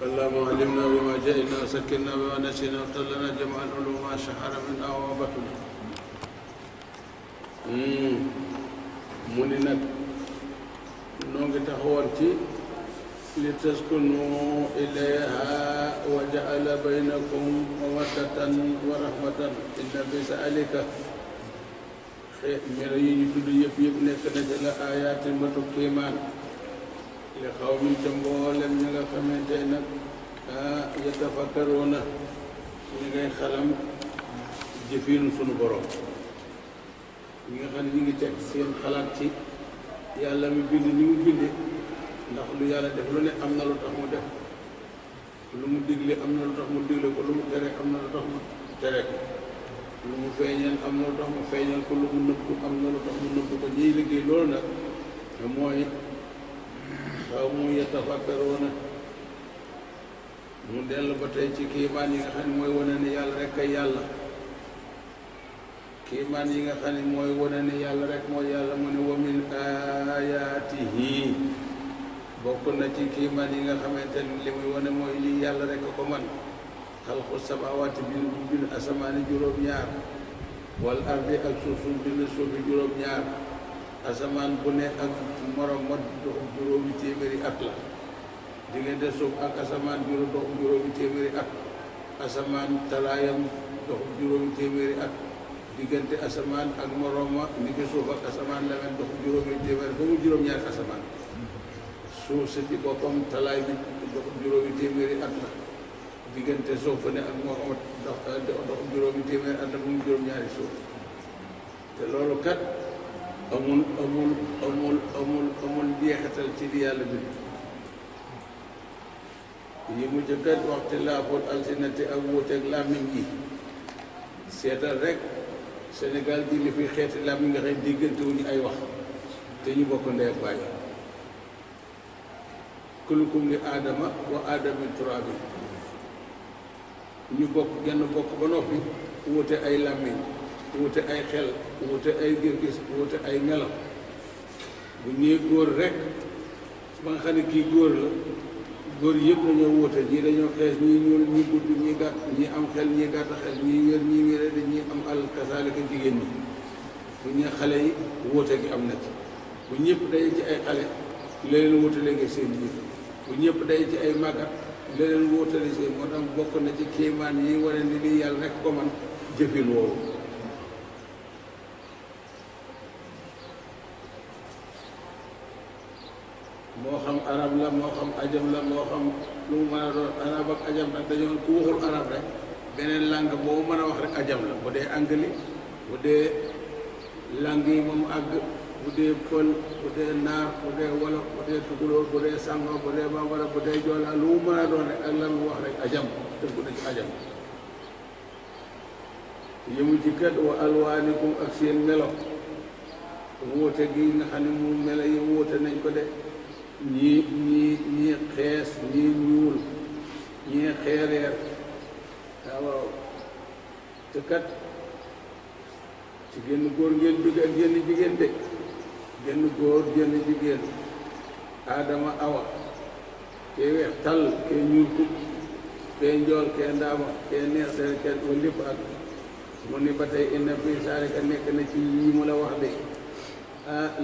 اللهم علمنا بما جهلنا وسكننا بما نسينا واغفر لنا جميع العلوم ما شهر منها وبطن. mu ni nag noo ngi taxawoon ci li taskunu ilayha wa ja'ala baynakum mawaddatan wa rahmatan inna fi zaalika melo yi ñu tudd yëpp nekk na ci la ayaati matu kéemaan li xaw mi ca mboolem ñi nga xamante nag yatafakkaroona ñi ngay xalam jëfiinu sunu borom ñi nga xam ne ñi ngi teg seen xalaat ci yàlla mi bind ni mu binde ndax lu yàlla def lu ne am na lu tax mu def lu mu digle am na lu tax mu digle ko lu mu tere am na lu tax mu tere ko lu mu feeñal am na lu tax mu feeñal ko lu mu nëbbu am na lu tax mu nëbbu ko ñiy liggéey loolu nag mooy xaw mu yatafakkaroona mu dellu ba tey ci kiimaan yi nga xam ne mooy wane ne yàlla rek ay yàlla kiimaan yi nga xam ne mooy wane ne yàlla rek mooy yàlla mu ne wa min ayaatihi bokk na ci kiimaan yi nga xamante ne li muy wane mooy lii yàlla rek ko man xalqu samaawaati bind asamaani juróom-ñaar wal ardi ak suuf bind suufi juróom-ñaar asamaan bu ne ak morom ma dox juróomi téeméeri at la diggante suuf ak asamaan dox juróomi téeméeri at asamaan talaayam dox juróomi téeméeri at diggante asamaan ak moroma ni ki suuf ak asamaan la mel dox juróomi téeméeri ba mu juróom-ñaari asamaan suuf si ci boppam talaay bi dox juróomi téeméeri at la diggante suuf ne ak moroma dox juróomi téeméeri at la ba mu juróom-ñaari suuf te loolu kat amul jeexital ci di yàlla bi yi mu jëkkat waxti laaful alsinati ak wuuteeg làmmiñ yi seetal rek Sénégal di li fi xeeti làmmiñ nga xam diggante wuñu ay wax te ñu bokk ndey ak baay kullukum li aadama wa aadami turaabi ñu bokk genn bokk ba noppi wuute ay làmmiñ wuute ay xel wuute ay gis-gis wuute ay melo bu ñuy góor rek ba nga xam ne kii góor la góor yëpp dañoo wuute ñii dañoo xees ñii ñuul ñii gudd ñii gàtt ñii am xel ñii gàtt xel ñii wér ñii wéré di ñii am àll kasaalika jigéen ñi bu ñu xale yi wuute gi am na ci bu ñëpp day ci ay xale leneen wuutale nga seen biir bu ñëpp day ci ay màggat leneen wuutale seen moo tax bokk na ci kéemaan yi wane ni lii yàlla rek ko man jëfin woowu moo xam arab la moo xam ajam la moo xam lu mu mën a doon arab ak ajam nag dañoo ku waxul arab rek beneen langue boobu mën a wax rek ajam la bu dee anglais bu dee langue yi moom àgg bu dee pël bu dee naar bu dee wolof bu dee tukulóor bu dee sàngo bu dee bambara bu dee joola lu mu mën a doon rek ak lan mu wax rek ajam tënku na ci ajam yëmu ci kat wa alwaanikum ak seen melo wóote gi nga xam ne mu melo yi wóote nañ ko de ñii xees ñii ñuul ñii xeereer waaw te kat ci génn góor ngeen jóge ak génn jigéen de génn góor génn jigéen aadama awa kee weex tàll kee ñuul kub kee njool kee ndaama kee neex seen kee wa lépp ak mu ni ba tey inna fi zaalika nekk na ci yii mu la wax de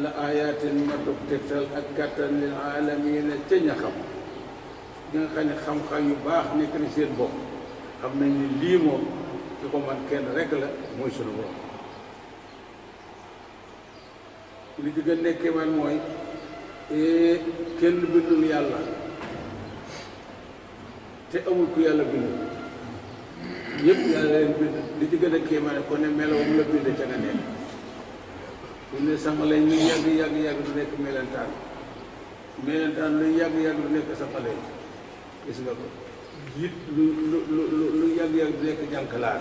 la ayatin matuk tegtal ak kàttan lil aalamiina ca ña xam ñi nga xam ne xam-xam yu baax nekk na seen bopp xam nañ ni lii moom ki ko man kenn rek la mooy sunu borom li ci gën nekkee man mooy kenn bindul yàlla te amul ku yàlla bindul ñëpp yàlla leen bind li ci gën a kéemaane ko ne melowam la bind ca nga nekk bu ne sangale ñu yàgg du nekk melentaan lu yàgg du nekk sangale gis nga ko jiit lu yàgg du nekk jànkalaar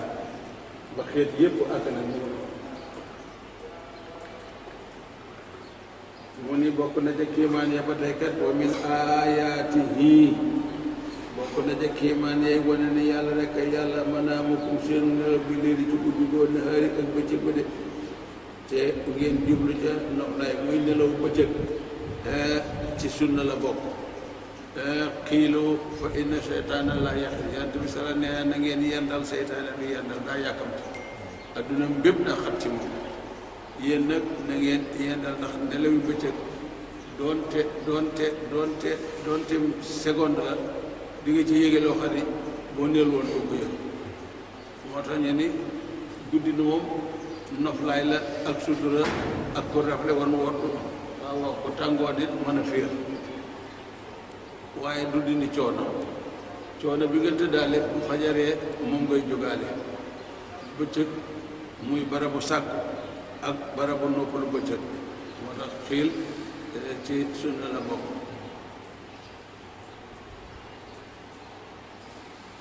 ba xeet yépp ak na mu ni bokk na ca kéemaan ya ba tey kat wa min ayaatihi bokk na ca kéemaan ya wane ne yàlla rek ay yàlla manaamukum seen nelaw bi léegi ci guddi goo nahaari ak bëccëg ba de te ngeen jublu ca noflaay muy nelaw bëccëg ci sunna la bokk xiilu fa inna seytaana la yaxil yant bi sala nee na ngeen yendal seytaane du yendal daa yàkkamti adduna bépp daa xat ci moom yéen nag na ngeen yendal ndax nelawi bëccëg doonte seconde la di nga ci yéege loo xam ne boo neel woon doo ko yëg moo tax ñu ni guddi na moom noflaay la ak sutura ak ko rafle woon wottu waaw waaw ko tàngoor nit mën a féex waaye du dindi coono bi nga tëddaale bu fajaree moom ngay jógaale bëccëg muy barabu sàkku ak barabu noppalu bëccëg moo tax xiil ci sunna la bokk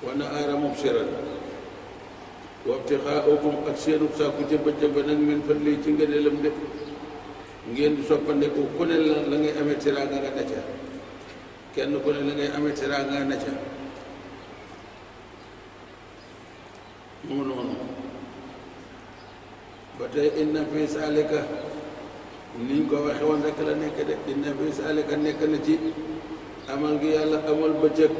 wana aara mubsiran wabtixaaukum ak seenub sàkku ca bëccëg ba nag min fadli ci ngëneelam lépp ngeen di soppandeku ku ne la ngay amee teraanga nga ne ca kenn ku ne la ngay amee teraanga nga ne ca mu noonu ba tey inna fi saalika niñ ko waxe woon rek la nekk de inna fi saalika nekk na ci amal gi yàlla amal bëccëg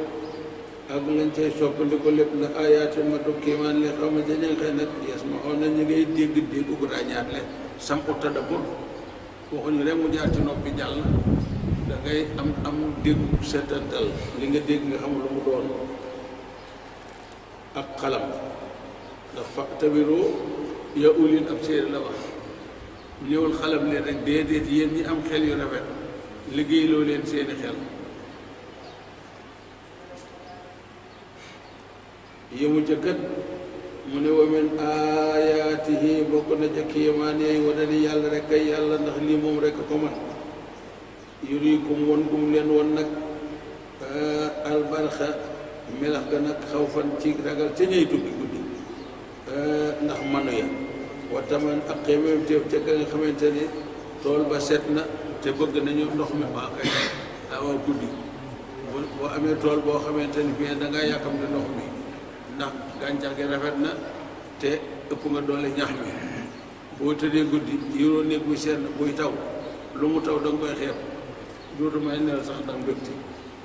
ak lañ cay soppandiku lépp la ayaatu ma du kiimaan li xaw ma dañu xëy nag yes ma xool na ñu ngay dégg ko ràññaat le sampu tadabbur waxuñu rek mu jaar ci noppi jàll da ngay am déggu seetantal li nga dégg nga xam lu mu doon ak xalam ndax fa tabiroo ya ulil ab séer la wax ñëwul xalam leen rek déedéet yéen ñi am xel yu rafet liggéey loo leen seeni xel yëmu ca kët mu ne wa min ayaatihi bokk na ca kéemaane yi wane ni yàlla rek kay yàlla ndax lii moom rek ko man yuriikum won gum leen won nag albarxa melax ga nag xaw fan ci ragal ca ñay tukki guddi ndax manu ya wa taman ak xemeem teef ca ka nga xamante ni tool ba set na te bëgg nañu ndox mi baa kay awa guddi boo amee tool boo xamante ni fii da ngaa yàkkam di ndox mi ndax gàncax gi rafet na te ëpp nga doole ñax mi boo tëddee guddi yuroo néeg bu seet na buy taw lu mu taw da nga koy xeeb dootu may nel sax da nga mbégte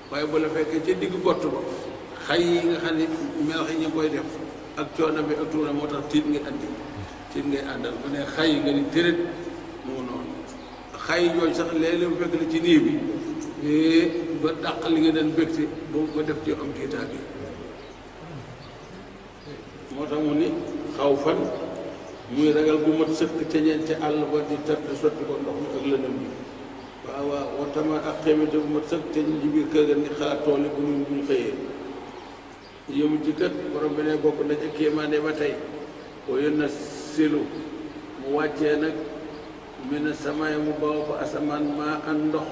waaye bu la fekkee ca digg gott ba xay yi nga xam ne melax yi ñu koy def ak coono bi ak tuura moo tax tiit ngay àndal bu ne xay yi nga ni tërét moo noonu xay yi yooyu sax léeg-léeg mu fekk la ci nii bi ba dàq li nga doon mbégte boo ko def ci am tiitaa bi moo tax mu ni xaw fan muy ragal bu mat sëkk ca ñeenti àll ba di tar di sotti ko ndox mi ak lëndëm bi waaw waaw watama ak xéemate bu mat sëkk ca ñu ci biir kër ga ni xalaat tool yi bu ñu xëyee yëmu ci kat borom bi ne bokk na ca kéemaane ba tey wayu na silu mu wàccee nag mi na samay mu baw fa asamaan maa an ndox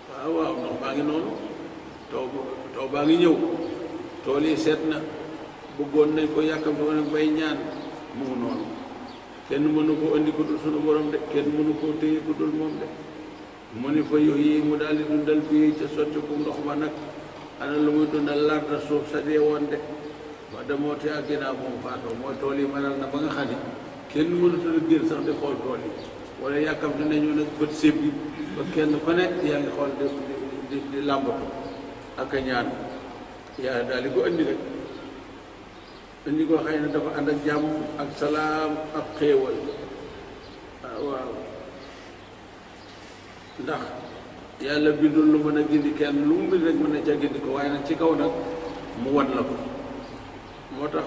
waaw waaw ndox baa ngi noonu taw baa ngi ñëw tool yi seet na bëggoon nañ ko yàkkam ko nag bay ñaan mu ngi noonu kenn mënu ko andi ku dul sunu borom de kenn mënu koo téye ku dul moom de mu ni fa yi mu daal di dundal bii ca sotti ku ndox ma nag ana lu muy dundal larda suuf sa dee woon de ba demoo te ak ginnaaw moom faatoo mooy tool yi mënal na ba nga xam ni kenn mënutul génn sax di xool tool yi wala yàkkamte nañu nag bët séb bi ba kenn ku ne yaa ngi xool di làmbatu ak a ñaan yaa daal di ko andi rek andi ko xëy na dafa ànd ak jàmm ak salaam ak xéewal waaw ndax yàlla bindul lu mën a gindi kenn lu mu bind rek mën na ca gindi ko waaye nag ci kaw nag mu wan la ko moo tax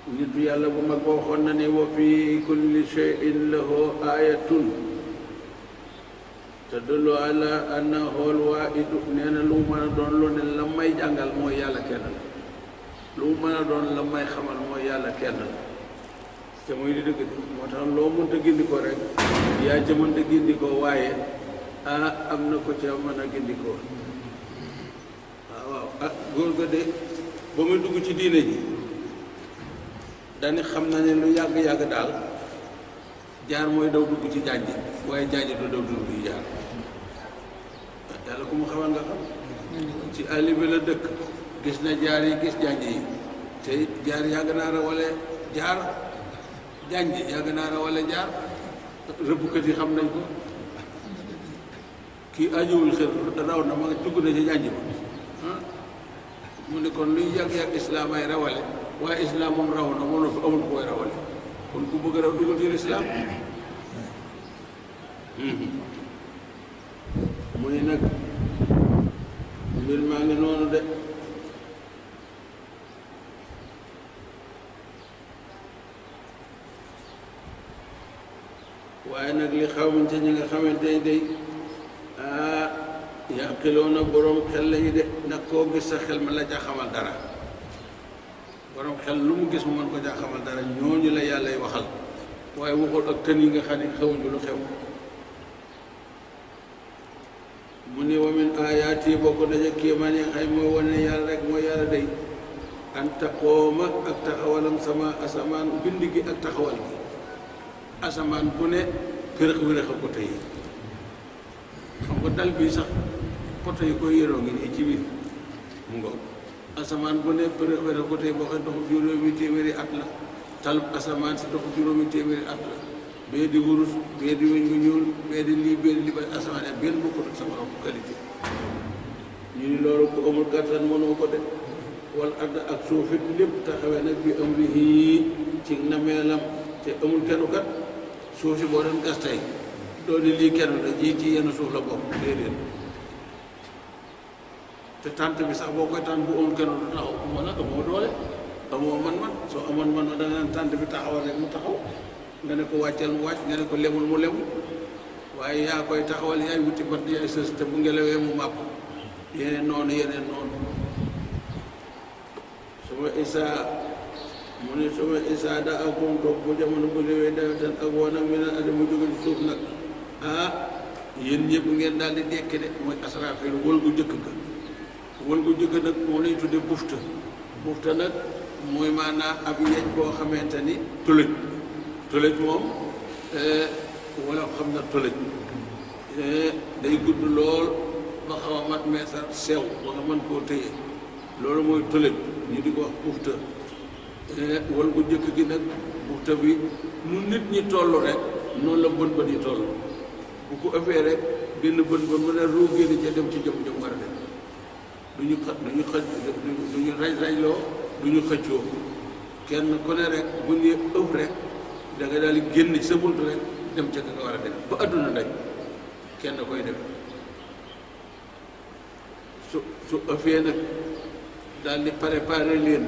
nitu yàlla bu mag ba waxoon na ne wa fi kulli shay'in lahu ayatun tadullu ala annahu al-waahidu nee na lu mu mën a doon lu ne la may jàngal mooy yàlla kenn la lu mu mën a doon la may xamal mooy yàlla kenn la te muy di dëgg moo tax loo mënta gindi ko rek yaa ca mënta gindi ko waaye am na ko ca mën a gindi ko waaw góor ga de ba muy dugg ci diine ji dañu xam na ne lu yàgg-yàgg daal jaar mooy daw dugg ci jaaj waaye jaaj du daw dugg ci jaar yàlla ku mu xamal nga xam ci àll bi la dëkk gis na jaar yi gis jaaj yi te jaar yàgg naa rawale jaar jaaj yàgg naa rawale jaar rëbbkat yi xam nañ ko kii ajiwul xel raw na ma dugg na ci jànj ba ah mu ne kon luy yàgg-yàgg islaam ay rawale waaye islaam moom raw na moom fa amul koy rawale kon ku bëgg raw duggal ci islaam mu ne nag mbir maa ngi noonu de waaye nag li xamante ñi nga xamante ne day yàqiloo na boroom xel lañu de nag koo gis sa xel ma la ca xamal dara boroom xel lu mu gis mu mën ko ca xamal dara ñooñu la yàllay waxal waaye waxul ak tën yi nga xam ne xewuñu lu xew mu ne wa min ayaat yi bokk na ca kéemaan yi xay mooy wane yàlla rek mooy yàlla day an taqooma ak taxawalam sama asamaan bind gi ak taxawal gi asamaan bu ne përëx wérëx a ko tey xam nga dal bii sax poto yi koy yëroo ngi nii ci biir mu ngoog asamaan bu ne përëx wérëx a ko tey boo xam doxu juróomi téeméeri at la talub asamaan si doxu juróomi téeméeri at la bee di wurus bee di weñ gu ñuul bee di lii bee di li ba asamaan yi benn bokkut ak sama rob qualité ñu ni loolu ku amul kàttan mënoo ko de wala àdd ak suufit lépp taxawee nag bi amrihi ci nameelam te amul kenn kat suuf si boo doon gas tey doo di lii kenn la ji ci yenn suuf la bokk déedéet te tànt bi sax boo koy tànt bu amul kenn du taxaw moo nag amoo doole amoo man-man soo amoon man-man da nga naan tànt bi taxawal rek mu taxaw nga ne ko wàcceel mu wàcc nga ne ko lemul mu lemul waaye yaa koy taxawal yaay wuti bat yaay sës te bu ngelawee mu màpp yeneen noonu suma isaa mu ne suma isaa da akum toog bu jamono bu léwee dawetan ak woon ak mi naan adi mu jóge ci suuf nag yéen ñëpp ngeen daal di dekki de mooy asrafil wël gu jëkk ga wël gu jëkk nag moom lañ tudde bufta nag mooy maanaam ab yej boo xamante ni tëlëj moom wala xam na tëlëj day gudd lool ba xaw a mat meetar sew ba nga mën koo téye loolu mooy tëlëj ñu di ko wax bufta wal gu jëkk gi nag bufta bi nu nit ñi toll rek noonu la bën yi toll bu ko ëppee rek benn bën mën a ruu génn ca dem ci jëm war a dem duñu raj-rajloo duñu xëccoo kenn ku ne rek bu ñu ëpp rek da nga daal di génn ci sa bunt rek dem ca nga war a dem ba adduna daj kenn koy def su ëppee nag daal di préparé leen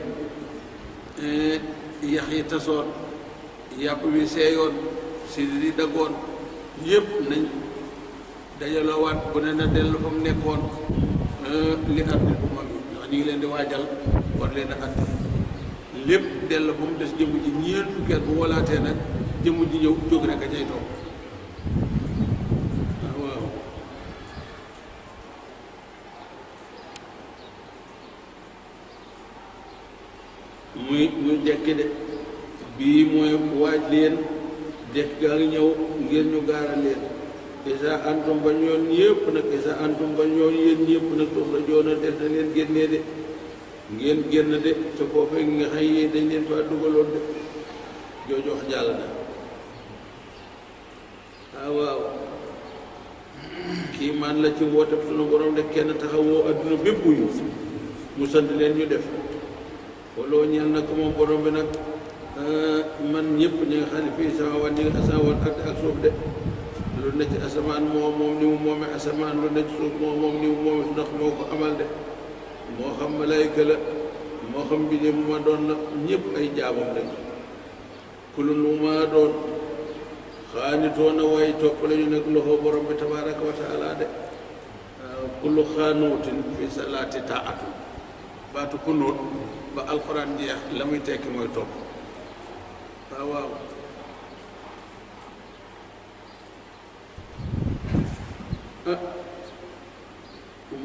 yax yi tasoon yàpp bi seeyoon si di daggoon yëpp nañ dajaloowaat bu ne na dellu fa mu nekkoon li addi bu mag yi ndax ñu ngi leen di waajal war leen a addi lépp dellu ba mu des jëmm ji ñeent fukki at bu walaatee nag jëmm ji ñëw jóg rek a cay toog waaw muy dekki de bii mooy waaj leen dekk gaa ngi ñëw ngeen ñu gaara leen isa antum ba ñoon yëpp nag isa antum ba ñoon yéen ñëpp nag tox la joona def na leen génnee de ngeen génn de te foofee nga xëy yee dañ leen faa dugaloon de jooju wax jàll na waaw kii man la ci wootab sunu borom de kenn taxawoo adduna bépp yu mu sant leen ñu def waloo ñeel na ko moom borom bi nag man ñëpp ñi nga xam ne fii sama wan ñi nga asamaan ak suuf de lu ne ci asamaan moom ni mu moomee asamaan lu ne ci suuf moom ni mu moomee ndox moo ko amal de moo xam malayka la moo xam bi ne mu ma doon la ñëpp ay jaamam lañ kulu nu ma doon xaanitoona way topp lañu nag loxo borom bi tabaraka wa taala de kullu xaanuutin fi salaati taatu baatu kunuut ba alxuraan jeex la muy tekki mooy topp waaw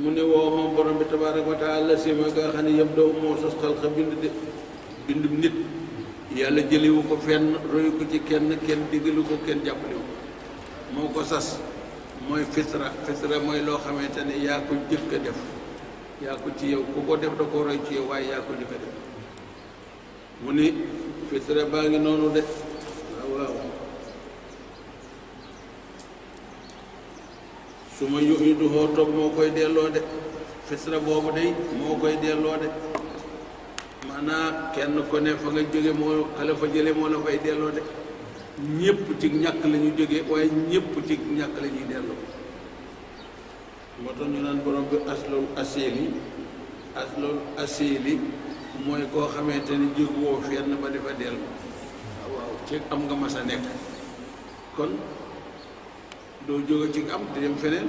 mu ne woo moom borom bi tabaaraka wa taala si ma nga xam ne yëpp daw moo sos xalqa bindum nit yàlla jëliwu ko fenn royu ko ci kenn diggalu ko kenn jàppalewu ko moo ko sas mooy fitra mooy loo xamante ne yaa ko jëkk a def yaa ko ci yow ku ko def da ko roy ci yow waaye yaa ko jëkk a def mu ni fitra baa ngi noonu de waaw su ma yu'iduhu toog moo koy delloo de fitra boobu day moo koy delloo de maanaam kenn ko ne fa nga jóge moo xale fa jële moo la fay delloo de ñépp ci ñàkk la ñu jóge waaye ñépp ci ñàkk la ñuy delloo moo tax ñu naan borom bi aslul asili mooy koo xamante ni jóg woo fenn ba dafa dellu waaw ci am nga mas a nekk kon doo jóge ci am te dem feneen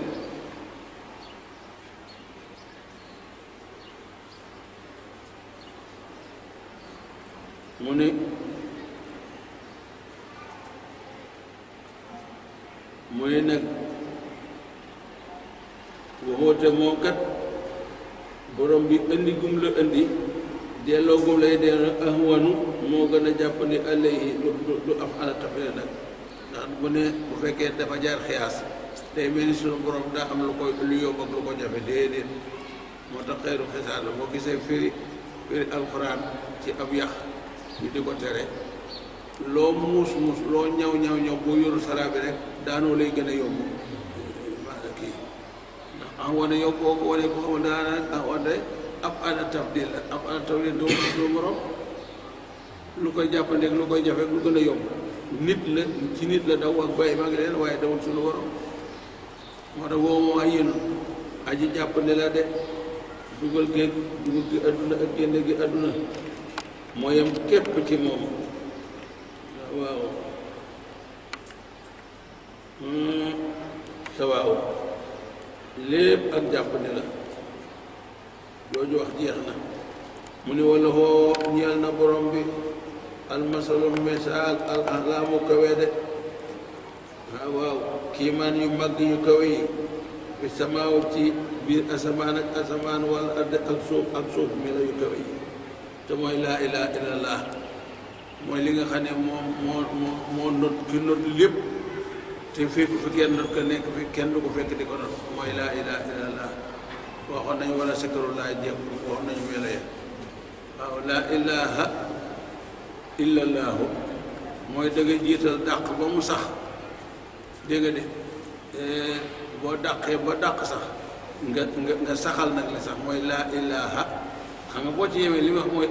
mu ne mooy nag waxoote moom kat borom bi indi gum la indi delloo gum lay delloo ahwanu moo gën a jàpp ni alayhi du am ala tafile nag ndax bu ne bu fekkee dafa jaar xiyaas day mel ni sunu borom daa am lu koy lu yomb ak lu ko jafe déedéet moo tax xeeru xisaar la boo gisee firi alxuraan ci ab yax ñu di ko tere loo muus loo ñaw boo yoru sara bi rek daanoo lay gën a yomb kii ndax am wane yow boo ko wane boo xam daana wane ab ana tafdil la ab ana tafdil doo morom lu koy jàppandeeg lu koy jafe lu gën a yomb nit la ci nit la daw ak bàyyi maa ngi leen waaye dawul suñu borom moo tax woo moo ay yéenu aji jàppande la de dugal gi adduna ak génne gi adduna mooyam képp ci moom waaw sa waaw lépp ak jàppandi la jooju wax jeex na mu ne wala hoo ñeel na borom bi almasalul misaal al ahlaamu kawe de waaw kiimaan yu mag yu kawe yi fi samaaw ci biir asamaan ak asamaan wala add ak suuf melo yu kawe yi te mooy laa ilaha illallah mooy li nga xam ne moo not ki not lépp te fekk fi kenn not ko nekk fi kenn du ko fekk di ko not mooy laa ilaha illallah waxoon nañu wala sikarullah jéem wax nañu melo ya waaw laa ilaha illallahu mooy da nga jiital dàq ba mu sax dégg nga de boo dàqee ba dàq sax nga saxal nag li sax mooy laa ilaha xam nga boo ci yemee li wax mooy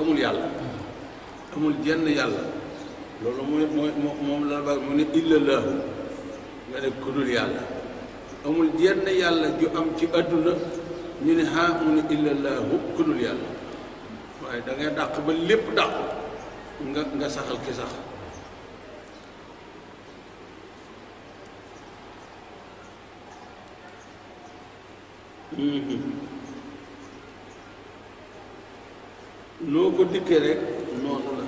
amul yàlla amul jenn yàlla loolu moom la ba mu ne illallahu nga ne kudul yàlla amul jenn yàlla ju am ci adduna ñu ne mu ne illallahu kudul yàlla waaye da ngay dàq ba lépp dàq nga saxal ki sax noo ko dikkee rek noonu la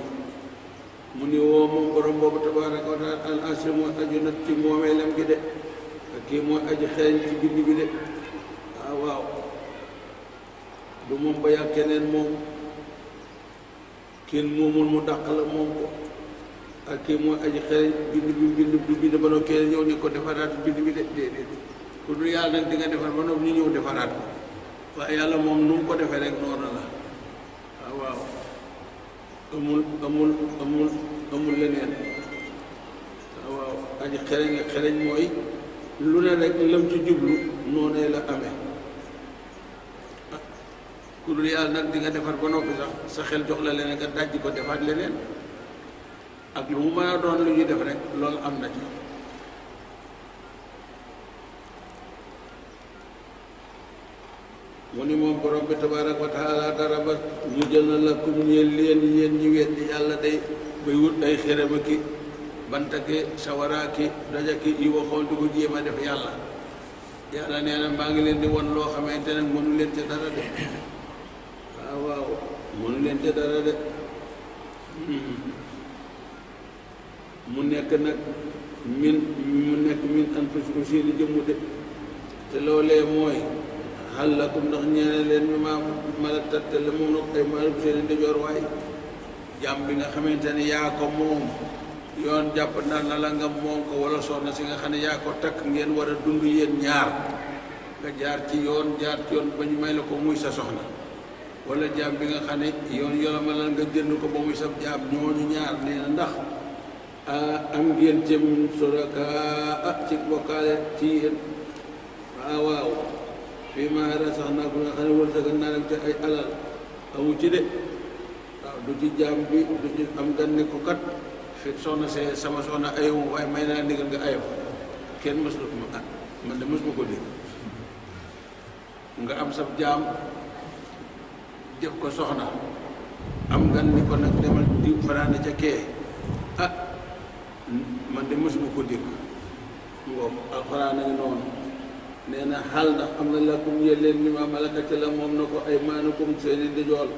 mu ni woo moom borom boobu tabaaraka wa taala al asri mooy aju nag ci moomeelam gi de ak kii mooy aju xeeñ ci bind bi de waaw du moom ba yàgg keneen moom kenn moomul mu dàq la moom ko ak kii mooy aju xeeñ bind ba noo keneen ñëw ni ko defaraat bind bi de déedéet ku dul yàlla nag di nga defar ba noppi ñu ñëw defaraat ko waaye yàlla moom nu mu ko defee rek noonu la waaw amul leneen waaw aji xereñ mooy lu ne rek lam ci jublu noonee la amee ku dul yàlla nag di nga defar ba noppi sax sa xel jox la leneen nga dajj ko defaat leneen ak lu mu mën a doon lu ñuy def rek loolu am na ci mu ni moom borom bi tabaaraka wa taala dara ba mu jël na la kum ñeel yéen ñi weddi yàlla day bay wut ay xerema ki banta ki sawara ki daja ki yi waxoon di ko jéem a def yàlla yàlla nee na maa ngi leen di won loo xamante ne mënu leen ca dara de waaw mënu leen ca dara de mu nekk nag min anfusikum seeni jëmmu de te loolee mooy xal lakum ndax ñeene leen mi ma mala tattale moom nag ay maanaam seeni ndijoor waay jàmm bi nga xamante ne yaa ko moom yoon jàpp na la nga moom ko wala soxna si nga xam ne yaa ko takk ngeen war a dund yéen ñaar nga jaar ci yoon ba ñu may la ko muy sa soxna wala jaam bi nga xam ne yoon yolomalal nga jënd ko ba muy sa jaam ñooñu ñaar nee na ndax am ngeen cëm suraka ci bokkaale ci yéen waaw fii maa razaqnaakum nga xam ne wërsëgal naa leen te ay alal amu ci de waaw du ci jaam bi du ci am gan ne ko kat fi soxna see sama soxna ayoo waaye may naa ndigal nga ayoo kenn mësul ma man de mës ma ko dégg nga am sab jaam def ko soxna am gan ni ko nag demal di fanaane ca kee man de mës ma ko dégg ngoom alxuraan a ngi noonu nee na xaal ndax am na lakum yéen leen mi ma malakati la moom na ko ay maanukum seeni ndijool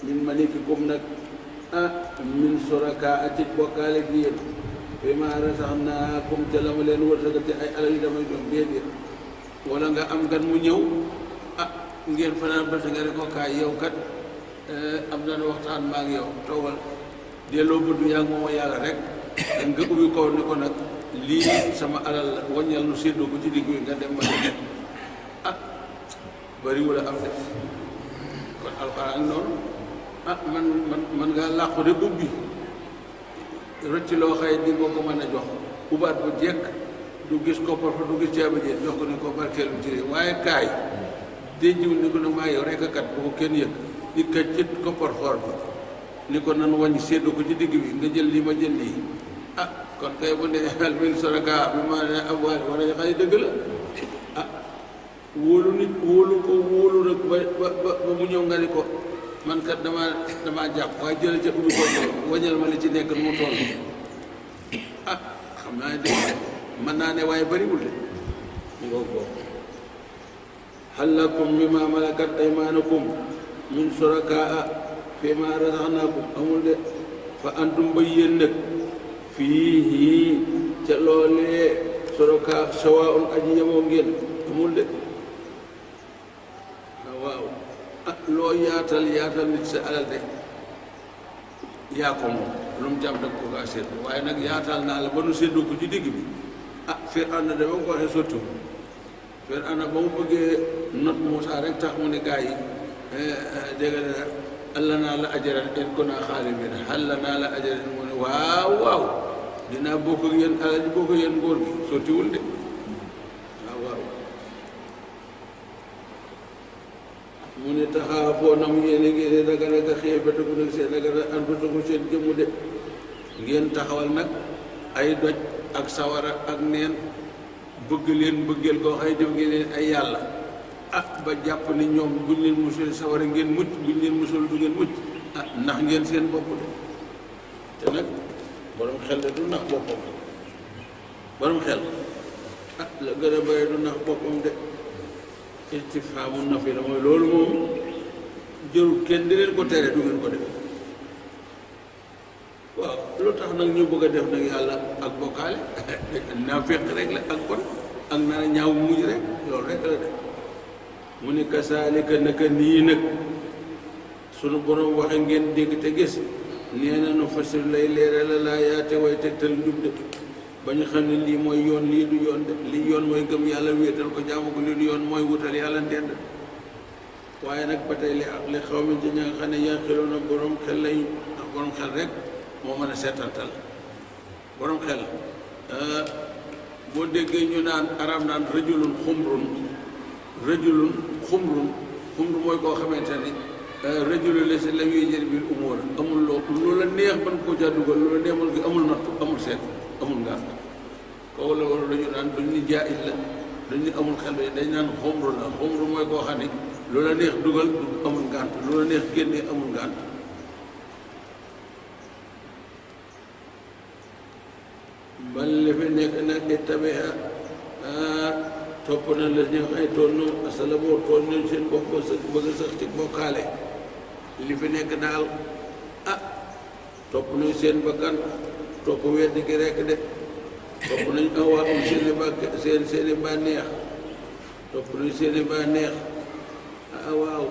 min malikikum nag min suraka atik bokkaale gi yéen fi ma razaqnaakum ca la ma leen wërsëgati ay alal yi damay jox déedéet wala nga am gan mu ñëw ngeen fanaan ba nga ne ko kaay yow kat am na waxtaan maa ngi yow toogal delloo bëddu yaa ngi mooma yàlla rek nga ubbi ko ni ko nag lii sama alal la waññal nu séddoo ko ci digg bi nga dem ma dem bariwul a am def kon alxuraan noonu man ngaa làqu de ubbi rëcc loo xëy di nga ko mën a jox ubaat bu jekk du gis koppar fa du gis ceeba jee jox ko ni ko barkeelu ci waaye kaay dénjiwul ni ko nag maa yow rek a kat bu ko kenn yëg nit ka ci koppar xoor bi ni ko nan wàññi séddoo ko ci digg bi nga jël lii ma jël lii kon kay bu ne xel min suraka bi ma ne am waay war a xay dëgg la wóolu nit wóolu ko wóolu nag ba mu ñëw nga ni ko man kat damaa jàpp waaye jël ca ubbi ko wañal ma li ci nekk mu toll xam naa ne de mën naa ne waaye bariwul de ñu ko bokk hal lakum mimma malakat aymanukum min suraka fi ma razaqnakum amul de fa antum ba yéen nag fii ca loolee suraka sawaa'un aji yemoo ngeen amul de waaw loo yaatal nit sa alal de yaa ko moom lu mu jàmm dag ko gaa séddu waaye nag yaatal naa la ba nu séddu ko ci digg bi Firawna de ba mu ko waxee sottu Firawna ba mu bëggee not Muusaa rek tax mu ne gaa yi dégg nga hal lanaa la ajran in kunnaa xaalibiin hal lanaa la ajran mu ne waaw dinaa bokk ak yéen alal ji bokk ak yéen ngóor gi sottiwul de waaw mu ne taxaafoona mu yéene ngeen ragal ak xiifataku nag seen ragal anfusakum seen jëmmu de ngeen taxawal nag ay doj ak sawara ak neen bëgg leen bëggeel koo xay def ngeen leen ay yàlla ba jàpp ni ñoom buñ leen musul sawara ngeen mucc buñ leen musul du ngeen mucc ndax ngeen seen bopp de te nag borom xel de du nax boppam borom xel la gën a bëri du nax boppam de istifhaamu nafi la mooy loolu moom jërul kenn di leen ko tere du ngeen ko def waaw lu tax nag ñu bëgg a def nag yàlla ak bokkaale naa féq rek la ak kon ak naa ñaaw mujj rek loolu rek la de mu ne kasaalika naka nii nag sunu borom waxe ngeen dégg te gis nee na nu fasir lay leeral laa yaate way tegtal njub de ba ñu xam ne lii mooy yoon lii du yoon de lii yoon mooy gëm yàlla wéetal ko jaamu ko lii du yoon mooy wutal yàlla ndend waaye nag ba tey li xaw mi ci ña nga xam ne yaa xeloon na borom xel lay ndax borom xel rek moo mën a seetantal borom xel boo déggee ñu naan arab naan rajulun xumrun mooy koo xamante ne rajulu la si la ñuy jël biir umóora amul loolu la neex mën koo ca dugal loolu neex mën ko amul nattu amul seet amul ngaar kooku la war la ñu naan duñ ni jaahil la duñ ni amul xel dañ naan xumru la xumru mooy koo xam ne loolu la neex dugal amul ngànt loolu la neex génnee amul ngànt bal li fi nekk nag ittabi'a topp na la ñu xay toon noonu asala boo toon nañ seen bopp bëgg sax ci bokkaale li fi nekk daal topp nañ seen bakkan topp weddi gi rekk de topp nañ awaa am seeni bànneex topp nañ seeni bànneex waaw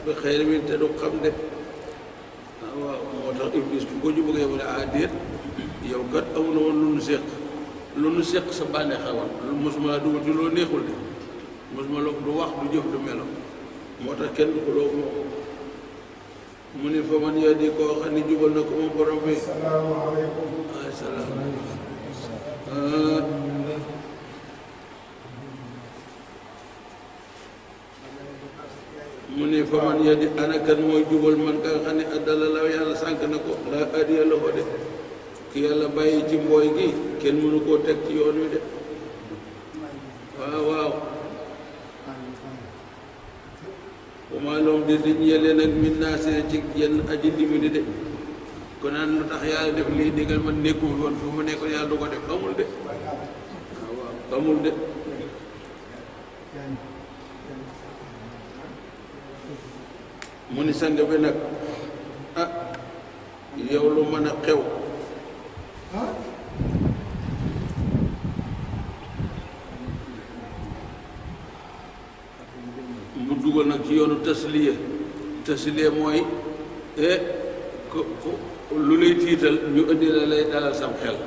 bi xëy min te du xam de waaw moo tax iblis bu ko ñu bëggee mu ne déet yow kat amul woon lu nu séq sa bànneex awoon lu mosuma laa dugal ci loo neexul de mosuma la du wax du jëf du melo moo tax kenn ko loo moo mu ne fa man yaa di koo xam ne jubal na ko moom borom bi salaamaaleykum mu ne fa man yadi ana kan mooy jubal man ka nga xam ne addala la yàlla sànk na ko laa adiya la ko de ki yàlla bàyyi ci mbooy gi kenn mënu koo teg ci yoon wi de waaw waaw wama loom de di ñelee nag min naasire ci yenn aji dimbali de kon naan lu tax yàlla def lii digal man nekku fi woon fu mu nekkoon yàlla du ko def amul de waaw waaw amul de mu ni sang bi nag ah yow lu mën a xew mu dugal nag ci yoonu tasliya mooy lu lay tiital ñu indi la lay dalal sam xel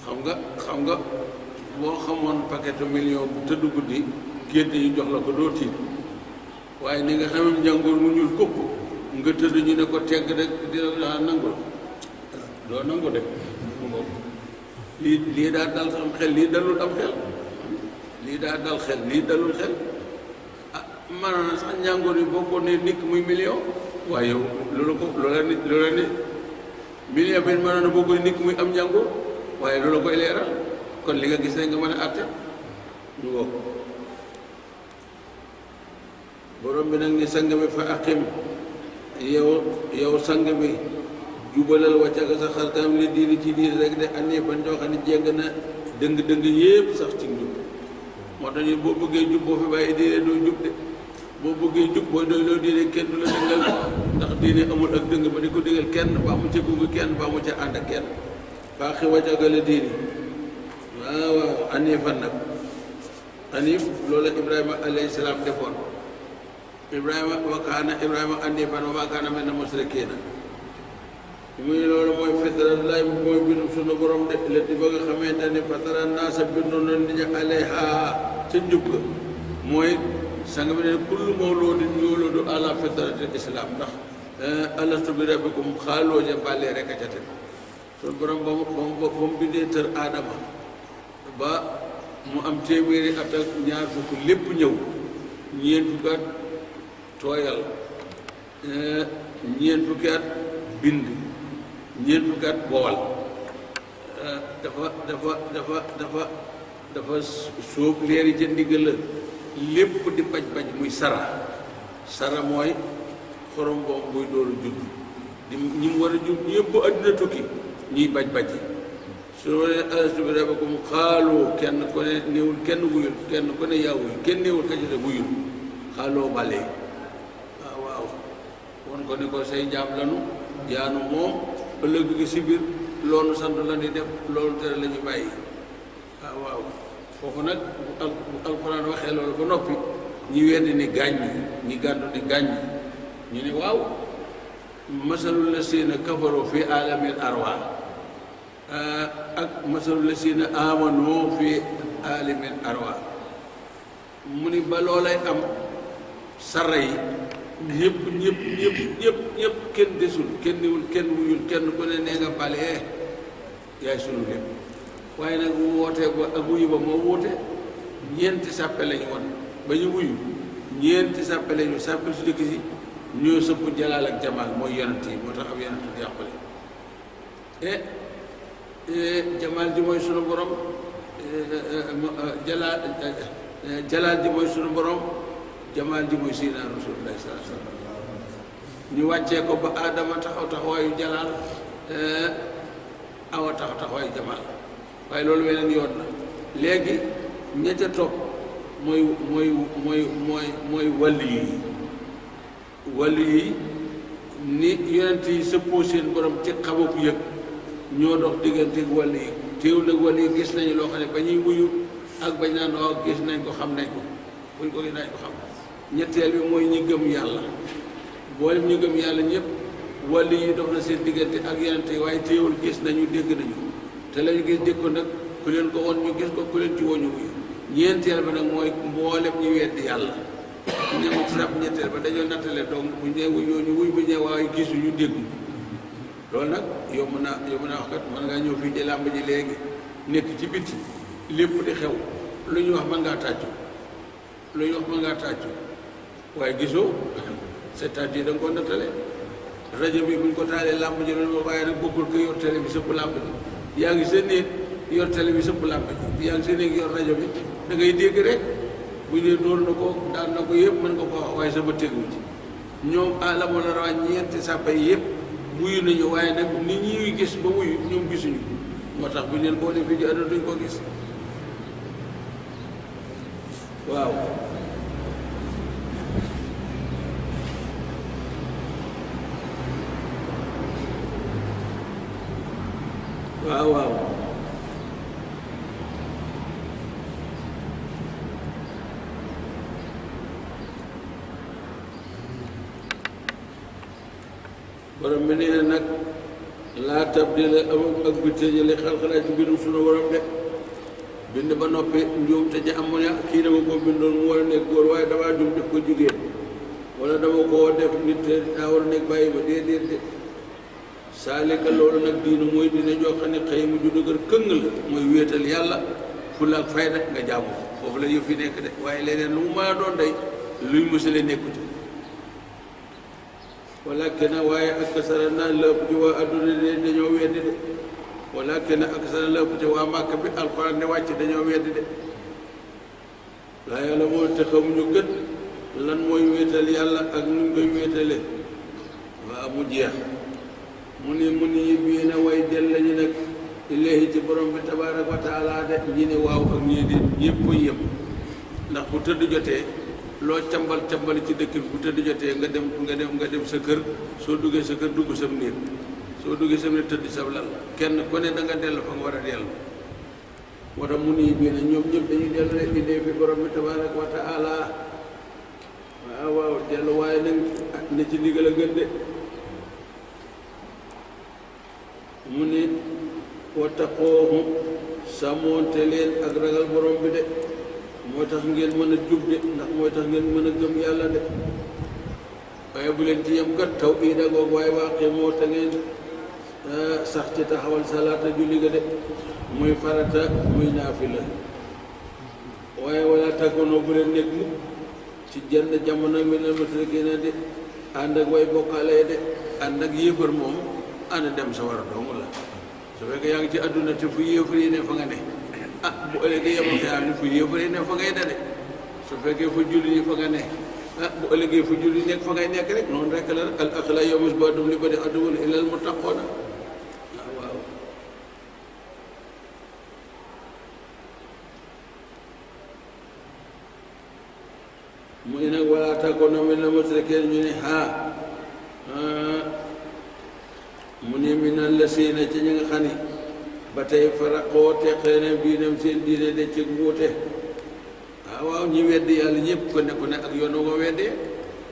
xam nga boo xamoon paquetu million bu tëdd guddi gént yi jox la ko doo tiit waaye ni nga xamee njàngoor mu ñuul kukk nga tëdd ñu ne ko tegg rek dina nangul doo nangu de lii daa dal am xel lii dalul am xel lii daa dal xel lii dalul xel ah maanaam sax njàngoor yi boo ko ne nikk muy million waaye yow loola ni million bi maanaam boo koy nikk muy am njàngoor waaye loola koy leeral kon li nga gis rek nga mën a àtte ñu woo borom bi nag ni sang bi fa aqim yow sang bi jubalal wàccaga sa xarkanam li diini ci diini rek de année ban ñoo xam ne jéng na dëng-dëng yépp sax ci njub moo tax ñu boo bëggee jub boo fi bàyyi diine doo jub de boo bëggee jub booy doy loo diine kenn du la dëngal ndax diine amul ak dëng ba di ko digal kenn ba mu ca gunge kenn ba mu ca ànd ak kenn faaxi wàccaga la diini waaw waaw année fan nag année loolu Ibrahima alayhi salaam defoon Ibrahima andi fan wa maa kaana mina musrikiina muy loolu mooy fitrat lay mooy bindum sunu borom de leti ba nga xamante ni fatara naasa bindu na nit ñi alayha ca njub ga mooy sang bi ne kullu mawludin yuuladu ala fitratil islam ndax alastu bi rabbikum xaaloo ja bàllee rek a ca teg sunu borom ba mu bindee tër aadama ba mu am téeméeri at ak ñaar fukk lépp ñëw ñeent fukki at tooyal ñeent fukki at bind ñeent fukki at bool dafa sóob leer yi ca ndiggal la lépp di baj muy sara mooy xorom boobu buy dooru judd di ñi mu war a judd ñëpp àddina tukki ñuy baj su ne alastu bi rabbikum xaaloo kenn ku ne néewul kenn wuyul kenn ku ne yaa wuyu kenn néewul ka ci de wuyul xaaloo bale waaw won ko ne ko say jaam lanu yaanu moom ëllëg gi si biir loolu sant la di def loolu tere la ñu bàyyi waaw foofu nag bu alxuraan waxee loolu ba noppi ñi weddi ni gàññ ñi gàddu ni gàññ ñu ne waaw masalul la siina kafaroo fi alamil arwa ak masalul la siina amano fi alamil arwa mu ni ba loolay am sara yi ñëpp kenn desul kenn niwul kenn wuyul kenn ku ne nee nga bale yaay sunu lépp waaye nag bu wootee ba ak wuyu ba moo wuute ñeenti sàppe lañu woon ba ñu wuyu ñeenti sàppe lañu sàppe su dëkk si ñoo sëpp jalaal ak jamaal mooy yonent yi moo tax am yonent di yàqule jamaal ji mooy sunu borom jalaal ji mooy sunu borom jamaal ji mooy Seydina Rasulullahi sallallahu alayhi wa sallam ñu wàccee ko ba aadama taxawaayu jalaal awa taxawaayu jamaal waaye loolu weneen yoon na léegi ña ca topp mooy wàllu yi ni yonent yi sëppoo seen borom ci xabaku yëg ñoo dox diggante wàllu yi teewul nag wàllu yi gis nañu loo xam ne ba ñuy wuyu ak bañ naan waaw gis nañ ko xam nañ ko buñ ko gis nañ ko xam ñetteel bi mooy ñi gëm yàlla boolem ñu gëm yàlla ñëpp wàllu yi dox na seen diggante ak yonent yi waaye teewul gis nañu dégg nañu te lañu gis dégg ko nag ku leen ko won ñu gis ko ku leen ci woon ñu wuyu ñeenteel ba nag mooy mboolem ñu weddi yàlla ñu ne ci sab ñetteel ba dañoo nattale donc bu ñu nee wuyu ñu wuyu bu ñu nee waaye gisuñu dégguñu loolu nag yomb naa wax kat mën ngaa ñëw fii ci làmb ji léegi nekk ci bitti lépp di xew lu ñu wax mën ngaa tàccu waaye gisoo c'est-à-dire da nga ko nattale rajo bi buñ ko taalee làmb ji doon waaye nag bokkul ko yor télé bi sëpp làmb ji yaa ngi sa néeg yor télé bi sëpp làmb ji yaa ngi sa néeg yor rajo bi da ngay dégg rek bu ñu dóor na ko daan na ko yëpp mën nga ko wax waaye sama tegu ci ñoom alamoon na rawaa ñeenti sàppa yi yëpp wuyu nañu waaye nag nit ñi gis ba wuyu ñoom gisuñu moo tax bu ñu leen boole fii ci àdduna duñ ko gis waaw waaw waaw borom bi nee na nag laa tabdila amul ak bi tëjale xalxalaa ci bindu sunu borom de bind ba noppi njuum te ja am mu ne kii dama ko bindoon mu war a nekk góor waaye damaa jum def ko jigéen wala dama koo def nit te daa war a nekk bàyyi ba déedéet de saalika loolu nag diina mooy dina joo xam ne xëy mu ju dëgër këng la mooy wéetal yàlla fulla ak fayda nga jaamu foofu la yëf yi nekk de waaye leneen lu mu mën a doon day luy musale nekkute walakin waaye ak sara naa lëpp ci waa adduna de dañoo weddi de walakin ak sara lëpp ci waa màkk bi alxuraan ne wàcc dañoo weddi de laa yàlla moo te xamuñu gën lan mooy wéetal yàlla ak nu koy wéetale waa mu jeex mu ni bii na way del lañu nag ilayhi ci borom bi tabaaraka wa taala de ñi ne waaw ak ñii di yëpp yëpp ndax bu tëdd jotee loo cambal ci dëkk bi bu tëdd jotee nga dem sa kër soo duggee sa kër dugg sam néeg soo duggee sam néeg tëdd sa lal kenn ku ne da nga dellu fa nga war a dellu moo tax mu nii bii na ñoom ñëpp dañuy dellu rek idée fi borom bi tabaaraka wa taala waaw waaw dellu waaye nag ne ci ndigal a gën de mu ne wattaqoohu sàmmoonte leen ak ragal borom bi de moo tax ngeen mën a jub de ndax mooy tax ngeen mën a gëm yàlla de waaye bu leen ci yem kat taw ii da goog waaye waaqi moo te ngeen sax ci taxawal salaata julli ga de muy farata muy naafila waaye wala takkoonoo bu leen nekk mukk ci jenn jamono mi la musrikiina de ànd ak way bokkaale de ànd ak yéefar moom ànd dem sa war a dong la su fekkee yaa ngi ci àdduna te fu yéefar yi ne fa nga ne bu ëllëgee yemal xiyaam ni fu yéefar yi ne fa ngay dade su fekkee fu julli yi fa nga ne bu ëllëgee fu julli nekk fa ngay nekk rek noonu rek la al axla yawma ba'dum li ba'din aduwwun illal muttaquuna waaw mu ne nag wala takuunu minal mushrikiin ñu ne mu ne minal lasiina ci ñi nga xam ne ba tey faraqoo teqale na biinam seen diine de ci wuute waaw ñi weddi yàlla ñëpp ko ne ak yoonu ko weddee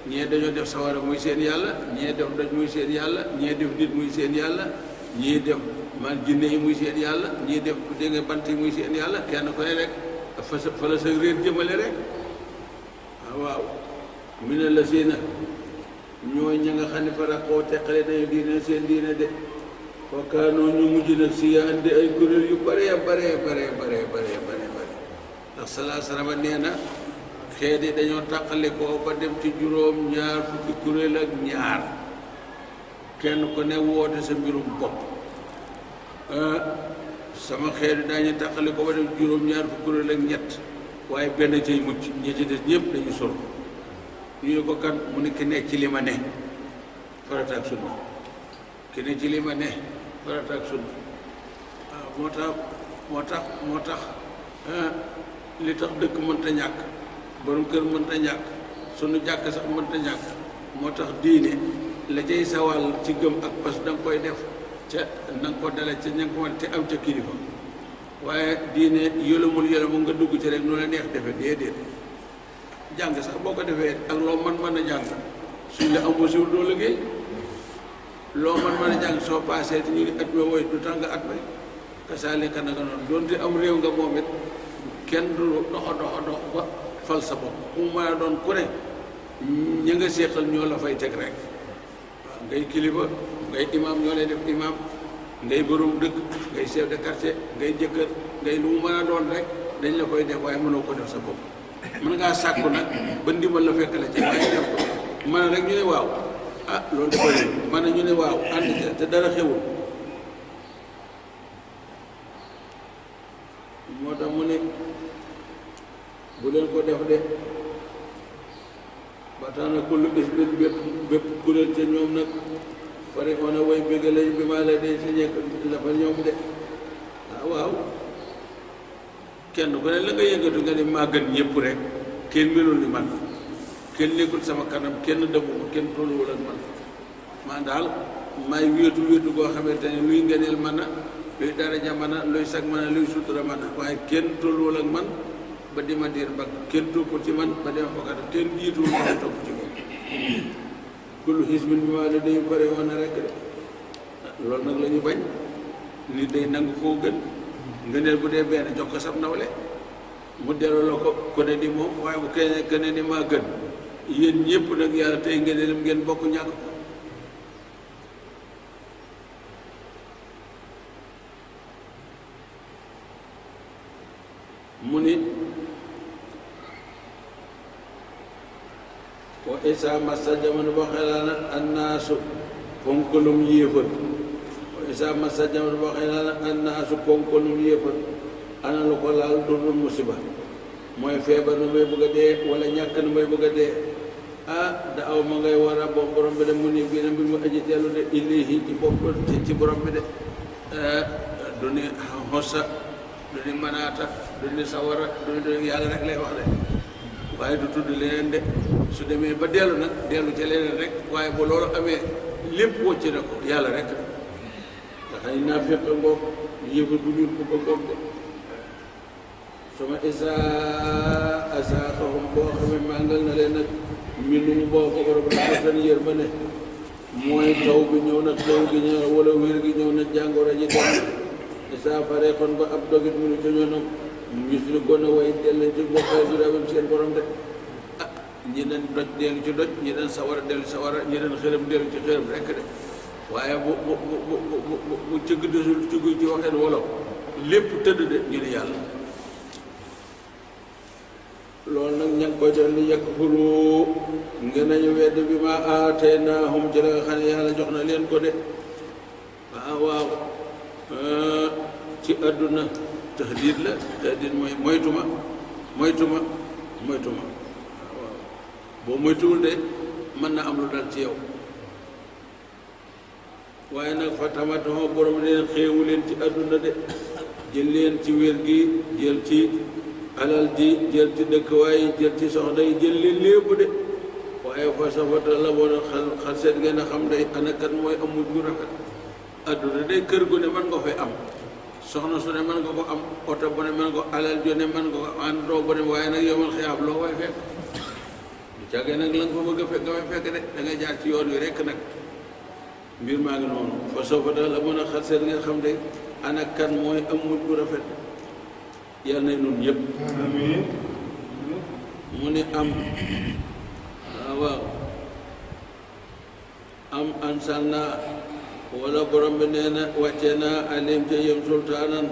ñee dañoo def sawara muy seen yàlla ñee def doj muy seen yàlla ñee def nit muy seen yàlla ñii def man jinne yi muy seen yàlla ñii def dégg nga bant yi muy seen yàlla kenn ko ne rek fa la sa réer jëmale rek waaw minal lasiina ñooy ña nga xam ne faraqoo teqale nañu diine seen diine de wakkaanoo ñu mujj nag si yaa andi ay kuréel yu bare ndax salaa salama nee na xeet yi dañoo tàqale koo ba dem ci juróom ñaar fukki kuréel ak ñaar kenn ku ne woote sa mbirum bopp sama xeet yi daañu tàqale ko ba dem ci juróom ñaar fukki kuréel ak ñett waaye benn cay mucc ñi ci des ñëpp dañu sol ñu ne ko kan mu ne ki ne ci li ma ne farata ak sunna ki ne ci li ma ne farata ak sunna waaw moo tax li tax dëkk mënta ñàkk borom kër mënta ñàkk sunu jàkk sax mënta ñàkk moo tax diine la cay sawal ci gëm ak pas da nga koy def ca na nga ko dale ca ña nga ko te am ca kilifa waaye diine yëlamul nga dugg ci rek nu la neex defe déedéet jàng sax boo ko defee ak loo mën a jàng suñ la embauché wul doo liggéey loo mën a jàng soo paasee te ñu at ma woy du tax nga at may kasaalika naka noonu doonte am réew nga moom it kenn du doxa ba fal sa bopp ku mu mën a doon ku ne ña nga séqal ñoo la fay teg rek waaw ngay kilifa ngay imam ñoo lay def imam ngay borom dëkk ngay chef de quartier ngay jëkkër ngay lu mu mën a doon rek dañ la koy def waaye mënoo ko def sa bopp mën ngaa sàkku nag ba ndimbal la fekk la ci waaye def ko mën rek ñu ne waaw ah loolu dafa leen mën ñu ne waaw ànd ca te dara xewul moo tax mu ne bu leen ko def de ba tax na kullu isbin bépp kuréel ca ñoom nag fari on a way bëgg lañ bi maa la dee ci ñekk la fa ñoom de waaw kenn ku ne la nga yëngatu nga ni maa gën ñëpp rek kenn melul ni man kenn nekkul sama kanam kenn dëbbuma kenn tolluwul ak man man daal maay wéetu goo xamante ne luy ngëneel man a luy daraja man a luy sag man a luy sutura man a waaye kenn tolluwul ak man ba di ma diir mbagg kenn toppul ci man ba dema fokkata kenn jiituwul ma topp ci moom kullu xisbin bi maa la day pare woon na rek de loolu nag la ñu bañ nit day nangu koo gën ngëneel bu dee benn jox ko sab nawle mu delloo la ko ku ne di moom waaye bu kenn ni maa gën yéen ñëpp nag yàlla tey ngëneelam ngeen bokk ñàkk ko mu ni wa isa massa jamono boo xelaana annaasu ponkalum yéefar wa isa massa jamono boo xelaana annaasu ponkalum yéefar ana lu ko laal dundul musiba mooy feebar na may bëgg a dee wala ñàkk na may bëgg a dee da aw ma ngay war a bo borom bi de mu ni bii na mbir mu aji teelu de ilayhi ci bopp ci borom bi de du ni xosa du ni manaata du ni sawara du ni yàlla rek lay wax de waaye du tudd leneen de su demee ba dellu nag dellu ca leneen rek waaye bu loolu amee lépp wocc na ko yàlla rek nga xam ne naa fekk ngoog yëfar bu ñuul ko ba ngoog de suma asaaqahum boo xamee màngal na leen nag mbindum boo ko borom na seen yërmande mooy taw bi ñëw na taw gi ñëw wala wér gi ñëw na jàngoro ji dem isa pare kon ba ab dogit mu nu ca ñoonam gis lu ko na way dellu ci bokkay du rabam seen borom de ñi dañ doj dellu ci doj ñi dañ sawara dellu sawara ñi dañ xërëm dellu ci xërëm rekk de waaye bu cëgg desul cëgg ci waxeen wolof lépp tëdd de ñu ne yàlla loolu nag ña ngi koy def li yakfuru ngeen nañu wedd bi ma aataynaahum ci la nga xam ne yàlla jox na leen ko de waaw ci àdduna tahdid la tahdid mooy moytuma waaw boo moytuwul de mën na am lu dal ci yow waaye nag fa tamatoo borom leen xéewu leen ci àdduna de jël leen ci wér gi jël ci alal ji jël ci dëkkwaay jël ci soxna yi jël leen lépp de waaye fa safata la boona xal seet ngeen a xam day anakat mooy am mujj gu rafet àdduna de kër gu ne mën nga fay am soxna su ne mën nga ko am oto bu ne mën nga ko alal ju ne mën nga ko àndoo bu ne waaye nag yomal xiyaab loo koy fekk bu càggee nag la nga fa bëgg a fekk nga fay fekk de da ngay jaar ci yoon wi rekk nag mbir maa ngi noonu fa safata la mën a xal seet ngeen xam day anakat mooy am mujj gu rafet yàlla nay nun ñëpp mu ne am waaw am ansal naa wala borom bi nee na wàcce naa alim ca yem sultaanan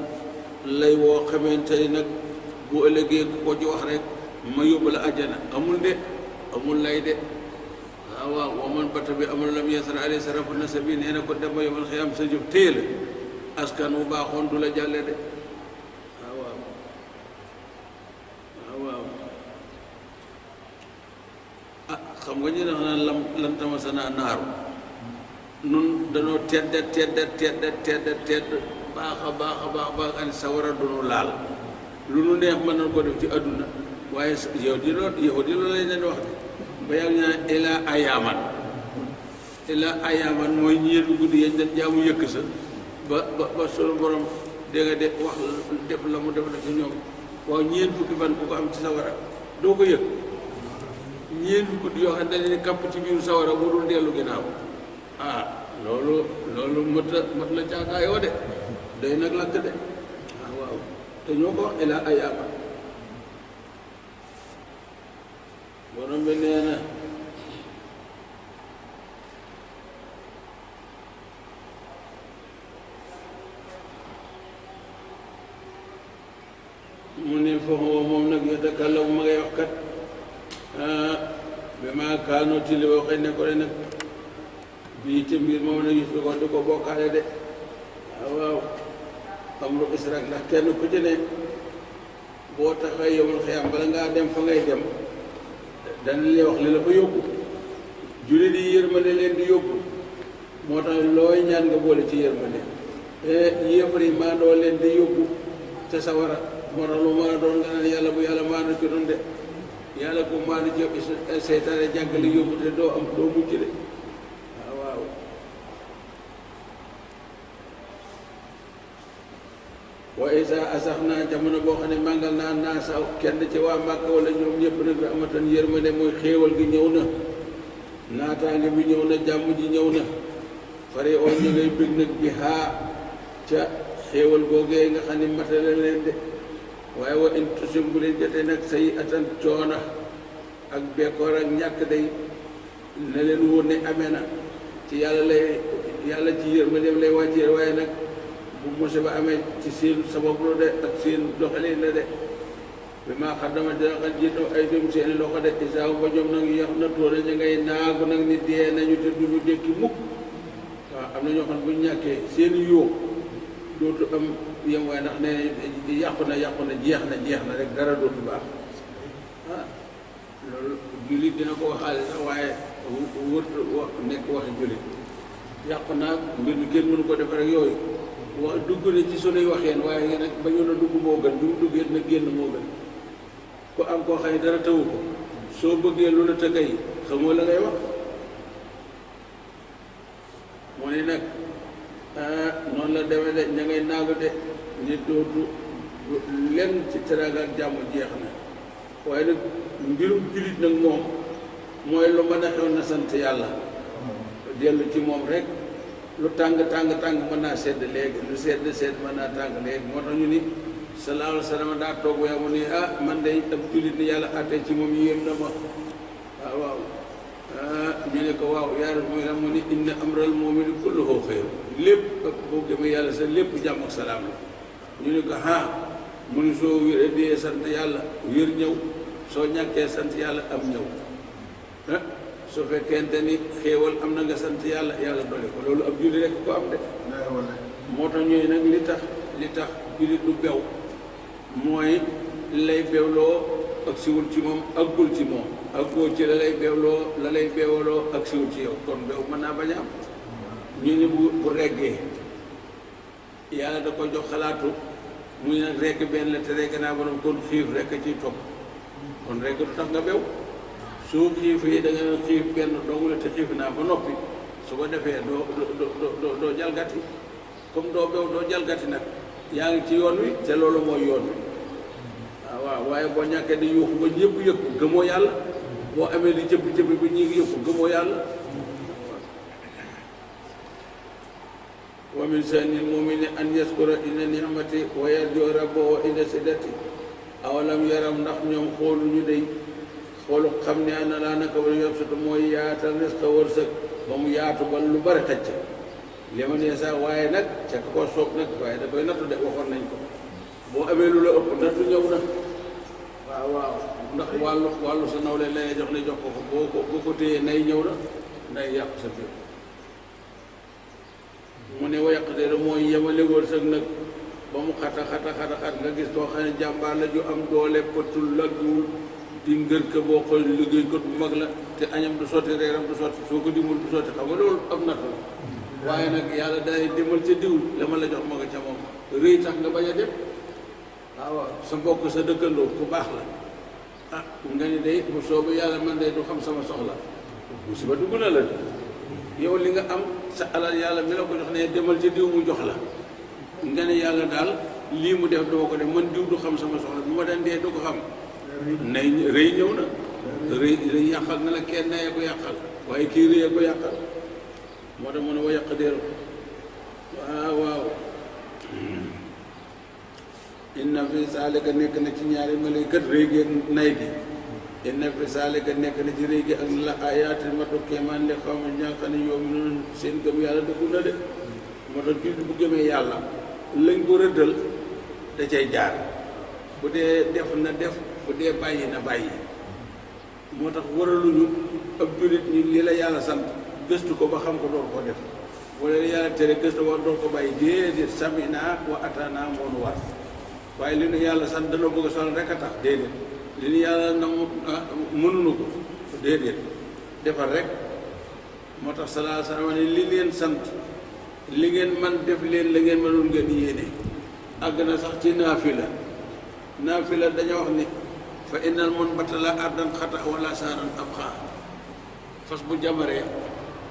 lay woo xamante ni nag bu ëllëgee ku ko ci wax rek ma yóbbu la àjjana amul de amul lay de waaw wa man bata bi amul lam yasar ali sarafu nasabi nee na ko dem ba yomal xiyam sa jëf téye la askan wu baaxoon du la jàlle de xam nga ñu ne xanaa lan tamasana naaru nun danoo tedd baax a baax ani sawara dunu laal lu nu neex mën nañ ko def ci àdduna waaye yow di loolu lañ leen wax de ba yàgg ñu naan ilaa ayaaman mooy ñeenti guddi yañ dañ jaamu yëkk sa ba sunu borom dégg nga de wax def la mu def la ci ñoom waaw ñeent fukki fan ku ko am ci sawara doo ko yëg ñeent guddi yoo xam ne dañ leen kàpp ci biiru sawara bu dul dellu ginnaaw loolu mët la caakaayoo de day nag lakk de waaw te ñoo ko wax ilaa ayaama borom bi nee na mu ne foofu moom nag yatakallamu ma ngay wax kat bi ma kaanoo ci li waxee ne ko nag bii te mbir moom na gis ko di ko bokkaale de waaw amru israk ndax kenn ku ci ne boo taxawee yowul xiyam bala ngaa dem fa ngay dem dana lay wax li la fa yóbbu jullit yi yërmande leen di yóbbu moo tax looy ñaan nga boole ci yërmande yéefar yi maandoo leen di yóbbu ca sawara moo tax lu mën a doon nga naan yàlla bu yàlla maandu ci doon de yàlla ko maandu ci seytaane jàggale yóbbu te doo am doo mucc de waaw wa isa asax naa jamono boo xam ne màngal naa sa kenn ci waa Màkka wala ñoom ñëpp nag amatan yërmande mooy xéewal gi ñëw na naataange bi ñëw na jàmm ji ñëw na fare oo ñu ngay bég nag bi haa ca xéewal googee nga xam ne matale leen de waaye wa in tusib bu leen jotee nag say atan coona ak bekkoor ak ñàkk day na leen wóor ne amee na ci yàlla ci yërmandeem lay wàccee waaye nag bu musiba amee ci seen sabablu de ak seen doxalin la de bi maa xaddama dina xat jiitu ay dem seeni loxo de isaaw ba ñoom nag yax na tóora ñu ngay naagu nag ni dee nañu te duñu dékki mukk waaw am na ñoo xam ne bu ñu ñàkkee seen yuux dootu am yem waaye ndax nee yàqu na jeex na rek dara dootu baax loolu jullit dina ko waxaale sax waaye wërtu nekk waxi jullit yàqu naa mbir mi kenn mënu ko def rek yooyu wax dugg na ci sunuy waxeen waaye nag ba ñu na dugg moo gën bi mu duggee na génn moo gën ku am koo xam ne dara tawu ko soo bëggee lu la tëggay xamoo la ngay wax moo ne nag noonu la demee de ña ngay naagu de nit dootu lenn ci teraanga ak jàmm jeex na waaye nag mbirum jullit nag moom mooy lu mën a xew na sant yàlla dellu ci moom rek lu tàng mën naa sedd léegi lu sedd mën naa tàng léegi moo tax ñu ni sallallahu alayhi wa sallam daa toog waaye mu ni man day ab jullit ni yàlla àttee ci moom yéem na ma waaw ñu ne ko waaw yaa Rabbi muy mu ni inna amral mu'mini kulluhu xayr lépp boo gëmee yàlla sa lépp jàmm ak salaam la ñu ne ko mu ni soo wér sant yàlla wér ñëw soo ñàkkee sant yàlla am ñëw su fekkente ni xéewal am na nga sant yàlla dolli ko loolu ab julli rek ko am de moo tax ñooy nag li tax julli du bew mooy lay bewloo ak siwul ci moom aggul ci moom aggoo ci la lay bewloo ak siwul ci yow kon bew mën naa bañ a am ñu ni bu reggee yàlla da ko jox xalaatu muy nag regg benn la te regg naa borom kon xiif rekk ciy topp kon regg du tax nga bew soo xiifee da nga xiif benn dong la te xiif naa ba noppi su ko defee doo jalgati comme doo bew doo jalgati nag yaa ngi ci yoon wi te loolu mooy yoon wi waaw waaye boo ñàkkee di yuuxu ba ñëpp yëpp gëmoo yàlla boo amee di jëpp ba ñi ngi yëpp gëmoo yàlla wa min sanil mumini an yaskura inna ni'mati wa yarju rabbahu inda siddati awalam yaram ndax ñoom xooluñu day xoolu xam ne ana laa naka ba yobsatu mooy yaatal risqa wërsëg ba mu yaatu ba lu bari xëcc li ma nee sax waaye nag ca ko soob nag waaye da koy nattu de waxoon nañ ko boo amee lu la ëpp nattu ñëw na waaw ndax wàllu sa nawle lay jox ne jox ko boo ko téyee nay ñëw na nday yàq sa biir mu ne wa yaqdiru mooy yemale wërsëg nag ba mu xata nga gis koo xam ne jàmbaar la ju am doole pëtul lagguwul di ngër ka boo xool liggéey ko bu mag la te añam du sotti reeram du sotti soo ko dimul du sotti xam nga loolu am nattu la waaye nag yàlla day demal ca diw la ma la jox ma nga ca moom rëy tax nga bañ a dem waaw sa mbokk sa dëkkandoo ku baax la nga ni day bu soobu yàlla man day du xam sama soxla musiba dugg na la yow li nga am sa alal yàlla mi la ko jox ne demal ca diw mu jox la nga ne yàlla daal lii mu def duma ko def man diw du xam sama soxla bu ma den dee du ko xam nay rëy ñëw na rëy yàqal na la kenn nayee ko yàqal waaye kii rëyee ko yàqal moo tax mu ne wa yaqdiru waaw inna fi saalika nekk na ci ñaari malaykat rëy gi ak nay gi inna fi saalika nekk na ci rëy gi ak la ayaati matu kéemaan li xaw ma ñaa xam ne yow mi noonu seen gëm yàlla dëggu na de moo tax jullit bu gëmee yàlla lañ ko rëddal da cay jaar bu dee def na def bu dee bàyyi na bàyyi. moo tax waraluñu ab jullit ñi li la yàlla sant gëstu ko ba xam ko door ko def wala li yàlla tere gëstu ko door ko bàyyi déedéet samina wa atana moo nu war waaye li nu yàlla sant dana bëgg a sol rek a tax déedéet li nu yàlla na mënuñu ko déedéet defal rek. moo tax salaa salaam ne li leen sant li ngeen man def leen la ngeen mënul ngeen yéene àgg na sax ci naafila dañoo wax ni fa innal munbatala ardan xata wala saaran ab xaar fas bu jamaree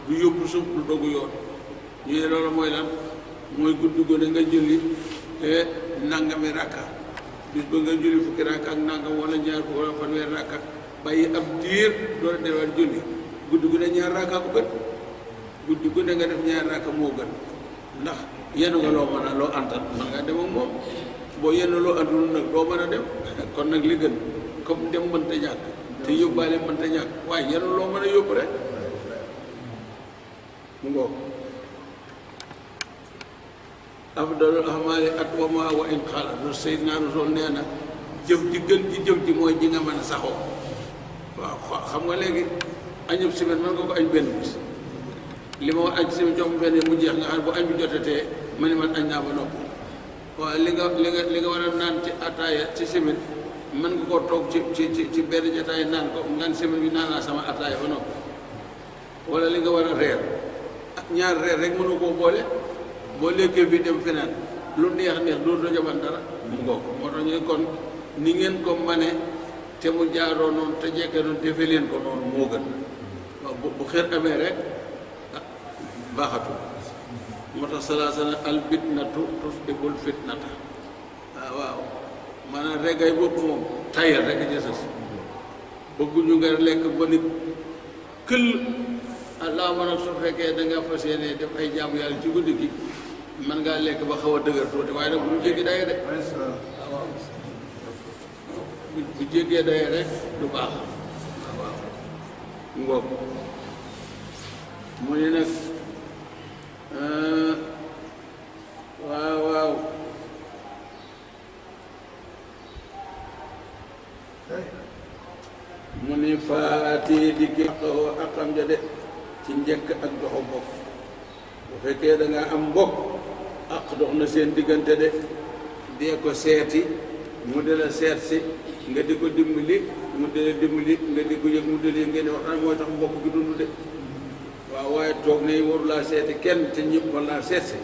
du yóbbu suuf du dogu yoon ñu ne loolu mooy lan mooy guddi gone nga julli nangami rakka bis ba nga julli fukki rakka ak nangam wala ñaar fukki wala fanweer rakka bàyyi ab diir door a delluwaat julli guddi gu ne ñaar raaka ko gën guddi gu ne nga def ñaar raaka moo gën ndax yenu nga loo mën a loo antan mën ngaa dem ak moom boo yenn loo antul nag doo mën a dem kon nag li gën comme dem mënta ñàkk te yóbbaale mënta ñàkk waaye yenu loo mën a yóbbu rek mu ngoog afdalul ahmaali atwamuhaa wa in xala lu Seydina Rasul nee na jëf ji gën ji jëf ji mooy ji nga mën a saxoo waaw xam nga léegi añub semaine mën nga ko añ benn bis li ma war añ semaine jox benn mu jeex nga xam bu añ bi jotatee ma ne man añ naa ba noppi waaw li nga war a naan ci ataaya ci semaine mën nga koo toog ci benn jataay naan ko ngaan semaine bi naan naa sama ataaya ba noppi wala li nga war a reer ñaar reer rek mënu koo boole boo lekkee bi dem feneen lu neex doo jaman dara mu ngoog moo tax ñu kon ni ngeen ko mane te mu jaaroo noonu te jekkee noonu defe leen ko noonu moo gën waaw bu xeer amee rek baaxatu moo tax salaa sana al fitnatu tusbihul fitnata waaw maanaam reggay bopp moom tayal rek a jësës bëgguñu nga lekk ba nit këll allah man ak su fekkee da nga fas yéene def ay jaamu yàlla ci guddi gi mën ngaa lekk ba xaw a dëgër tuuti waaye nag bu mu jéggi daye de waaw bu jéggee daye rek du baax waaw ngoog mu ni nag waaw mu ni faati di ki akam ja de ci njëkk ak doxu bokk bu fekkee da nga am mbokk ak dox na seen diggante de dee ko seeti mu de la seet si nga di ko dimbali mu de la dimbali nga di ko yëg mu de la ngeen di waxtaan mooy tax mbokk gi dund de waaw waaye toog ne waru laa seeti kenn te ñëpp war laa seet si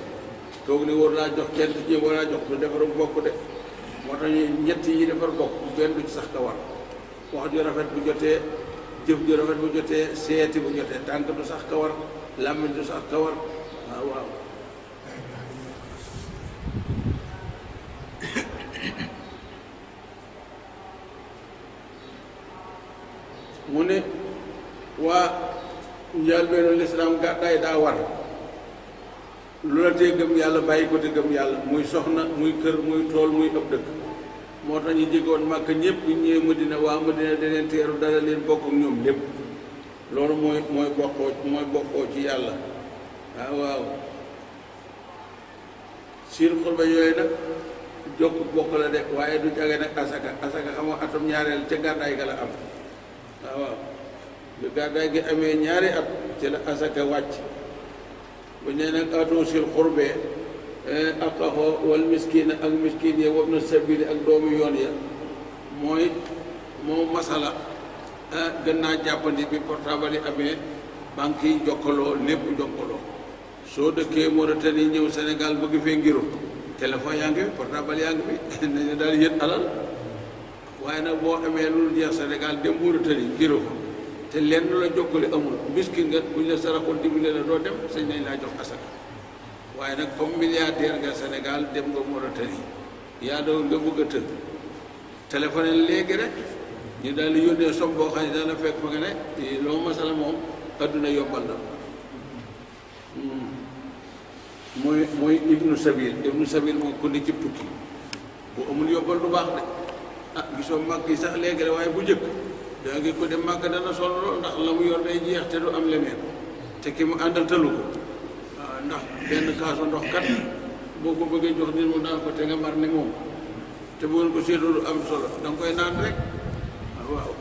toog ne waru laa jox kenn te ñëpp war laa jox du defaru mbokk de moo tax ñu ñett yi defar mbokk benn du ci sax ka war wax ju rafet bu jotee jëf ju rafet bu jotee seeti bu jotee tànk du sax kawar làmmiñ du sax kawar waaw mu ne waa njëlbéenu lislaam gàddaay daa war lu la tee gëm yàlla bàyyi ko te gëm yàlla muy soxna muy kër muy tool muy ëpp dëkk moo tax ñu jégoon Màkka ñëpp bu ñëwee Madina waa Madina da leen teeru dara leen bokk ak ñoom lépp loolu mooy bokkoo ci yàlla waaw siir xurba yooyu nag jokk bokk la de waaye du jage nag asaka xam nga atum ñaareel ca gàddaay ga la am waaw lu gàddaay gi amee ñaari at ci la asaka wàcc bu nee nag atoo siir xurbee aqaxoo wal miskiina ak miskiin ya wab na sabili ak doomu yoon ya mooy moo masala gën naa jàppandi bi portable yi amee banque yi jokkaloo lépp jokkaloo soo dëkkee Mauritanie ñëw Sénégal bëgg fee ngiro téléphone yaa ngi fi portable yaa ngi fi nañu daal yët alal waaye nag boo amee lu jeex Sénégal dem Mauritanie ngiro ko te lenn la jokkale amul miskin nga buñ la saraxoon dimbale la doo dem sañ nañ laa jox asaka waaye nag comme milliardaire nga Sénégal dem nga Mauritanie yaa doon nga bëgg a tëdd téléphone léegi rek ñu daal di yónnee som boo xam ne dana fekk fa nga ne loo masala moom adduna yombal na mooy ibnu sabil mooy ku ne ci tukki bu amul yombal du baax de gisoo màgg yi sax léegi rek waaye bu njëkk daa ngi ko dem màgg dana solo lool ndax la mu yor day jeex te du am leneen te ki mu àndal tëlu ko ndax benn kaasu ndox kat boo ko bëggee jox nit mu naan ko te nga mar ni moom te bu ngeen ko séedoo du am solo da nga koy naan rek waaw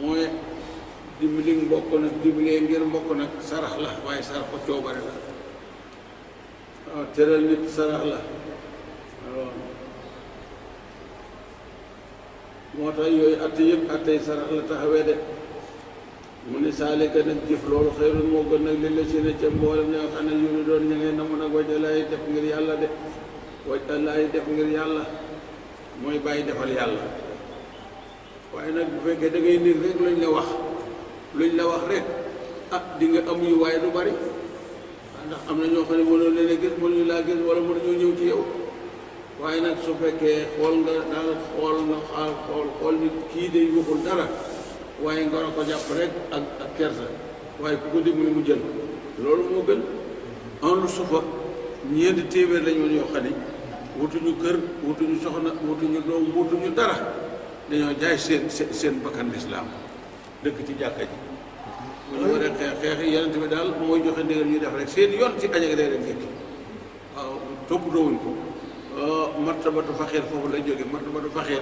mooy dimbali mbokk nag dimbalee ngir mbokk nag sarax la waaye sarax ko coobare la waaw teral nit sarax la waaw moo tax yooyu atte yëpp attey sarax la taxawee de mu ne saalika nag jëf loolu xëyrun moo gën nag li la si ne ca mboolem ñoo xam ne yu doon ñu ngay namu nag wajalaay def ngir yàlla de wajalaay def ngir yàlla mooy bàyyi defal yàlla waaye nag bu fekkee da ngay nit rek luñ la wax rek ah di nga am yu waaye du bari ndax am na ñoo xam ne mënoo leen a gis mënuñu laa gis wala mënuñoo ñëw ci yow waaye nag su fekkee xool nga daal xool nit kii day waxul dara waaye nga war a ko jàpp rek ak kersa waaye ku ko dimbali mu jël loolu moo gën en lu sufa ñeenti téeméer lañu woon yoo xam ne wutuñu kër wutuñu soxna wutuñu doom wutuñu dara dañoo jaay seen bakkan lislaam dëkk ci jàkka ji bu ñu waree xeex yonent bi daal mooy joxe ndigal ñuy def rek seen yoon ci añ ak reer njëkk waaw toppatoowuñ ko martabatu faxiir foofu la jóge martabatu faxiir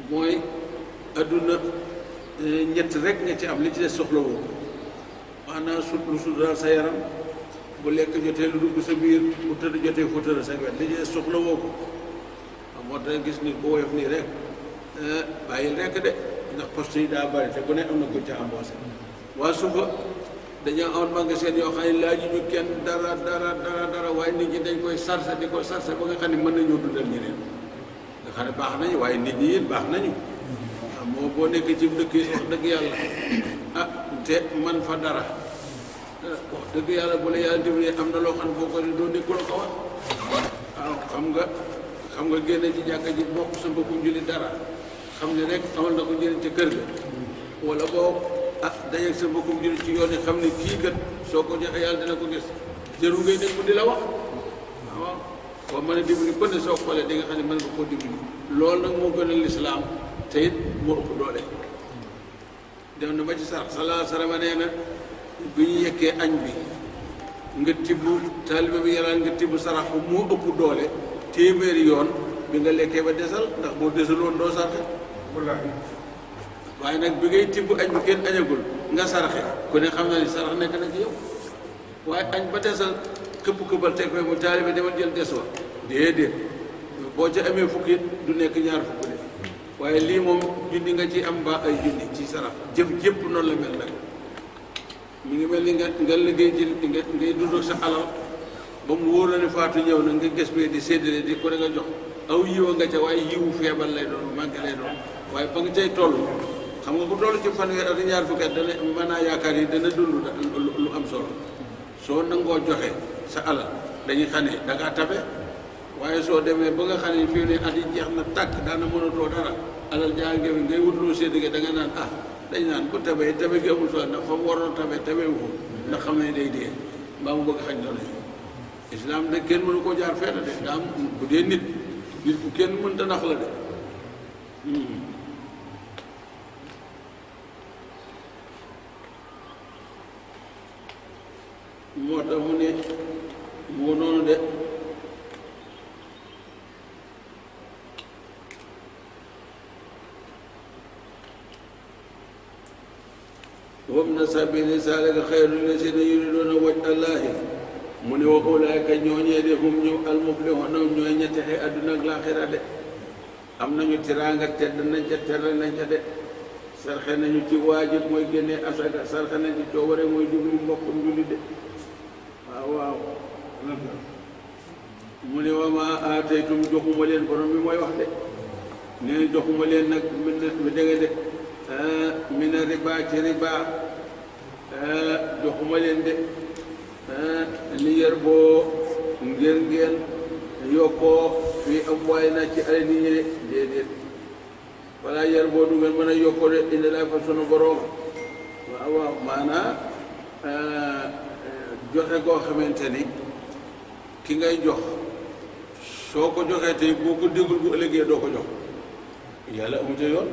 mooy adduna ñett rek nga ci am li ci des soxla woo maanaam lu suturaal sa yaram bu lekk jotee lu dugg sa biir bu tëdd jotee fu tëdd sa wet li ci des soxla woo ko moo tax gis nit bu woyof nii rek bàyyil rekk de ndax poste yi daa bari te ku ne am na ko ca embauché waa suba dañoo amoon magasin yoo xam ne laaju ñu kenn dara waaye nit ñi dañ koy sarse di ko sarse ba nga xam ne mën nañoo dundal ñeneen nga xam ne baax nañu waaye nit ñi it baax nañu waaw moo boo nekkee ci dëkk yi wax dëgg yàlla te man fa dara wax dëgg yàlla bu la yàlla dimbalee am na loo xam ne boo ko doo nekkul ko wax waaw xam nga génne ci jàkka ji bokk sa mbokkum julli dara xam ne rek amal na ko njëriñ ca kër ga wala boo dajeeg sa mbokkum julli ci yoon yi xam ne kii kat soo ko joxee yàlla dina ko gis jëru ngay nekk mu di la wax waaw boo mën a dimbali ko ne soo xoolee di nga xam ne mën nga koo dimbali loolu nag moo gën a lislaam te it moo ëpp doole dem na ba ci sax salaa salama nee na bi ñu yekkee añ bi nga tibb taaliba bi yalaan nga tibb sarax ko moo ëpp doole téeméeri yoon bi nga lekkee ba desal ndax boo desaloon doo sarxe wallaahi waaye nag bi ngay tibb añ bi kenn añagul nga sarxe ku ne xam na ni sarax nekk na ci yow waaye añ ba desal këpp-këppal teg fay mu taaliba demal jël des wa déedéet boo ca amee fukki du nekk ñaar fukk de waaye lii moom junni nga ci am ba ay junni ci sarax jëf jëpp noonu la mel nag mi ngi mel ni nga liggéey ci ngay dund ak sa alal ba mu wóor la ne faatu ñëw na nga gës bee di séddale di ko da nga jox aw yiwa nga ca waaye yiwu feebar lay doon manqué lay doon waaye ba nga cay toll xam nga ku toll ci fanweer ak ñaar fukki at dana mën naa yaakaar yi dana dund lu am solo soo nangoo joxe sa alal dañuy xam ne da ngaa tabe waaye soo demee ba nga xam ne fii ne at yi jeex na tàkk daana mënatoo dara alal jaa ngewi ngay wutloo séddage da nga naan dañ naan ku tabe gi amul solo ndax fa mu waroon tabe wu ko ndax xam ne day dee mbaa mu bëgg xañ doole islam de kenn mënu koo jaar fenn de daa am bu dee nit ku kenn mënta nax la de moo tax mu ne moo noonu de wabna sabili zalika xayrun lazina yuriduna wajha Allahi mu ne wa ulaa'ika ñooñee de hum ñu almuflihuna ñooy ña texe àdduna ak laaxira de am nañu tiraanga tedd nañ ca teral nañ ca de sarxe nañu ci waajib mooy génnee asaka sarxe nañ ci coobare mooy jublu mbokkum julli de waaw mu ne wa maa aataytum joxuma leen borom bi mooy wax de nee joxuma leen nag mi dégg de mina riba ci riba joxuma leen de li yër boo ngir ngeen yokkoo fii am waay na ci ay nit ñi de déedéet walla yër boo du ngeen mën a yokkoo de indi lay fa sunu borom waaw maanaa joxe koo xamante ni ki ngay jox soo ko joxee tey boo ko dégul bu ëllëgee doo ko jox yàlla amu ca yoon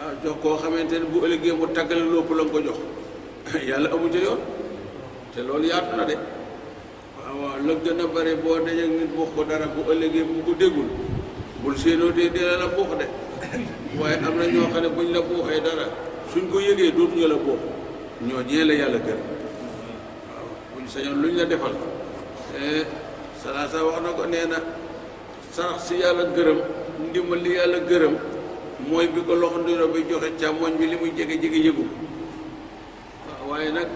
waaw jox koo xamante ni bu ëllëgee mu tàggale lépp la nga ko jox yàlla amu ca yoon te loolu yaatu na de waaw la gën a bari boo dajee nit buux ko dara bu ëllëgee bu ko déggul bul séenoo tey dina la buux de waaye am na ñoo xam ne buñ la buuxee dara suñ ko yëgee dootuñu la buux ñoo ñee la yàlla gërëm waaw buñ sañoon luñ la defal salaasa wax na ko nee na sarax si yàlla gërëm ndimbal li yàlla gërëm mooy bi ko loxo ndiro bi joxe càmmoñ bi li muy jege jege yëgu waaw waaye nag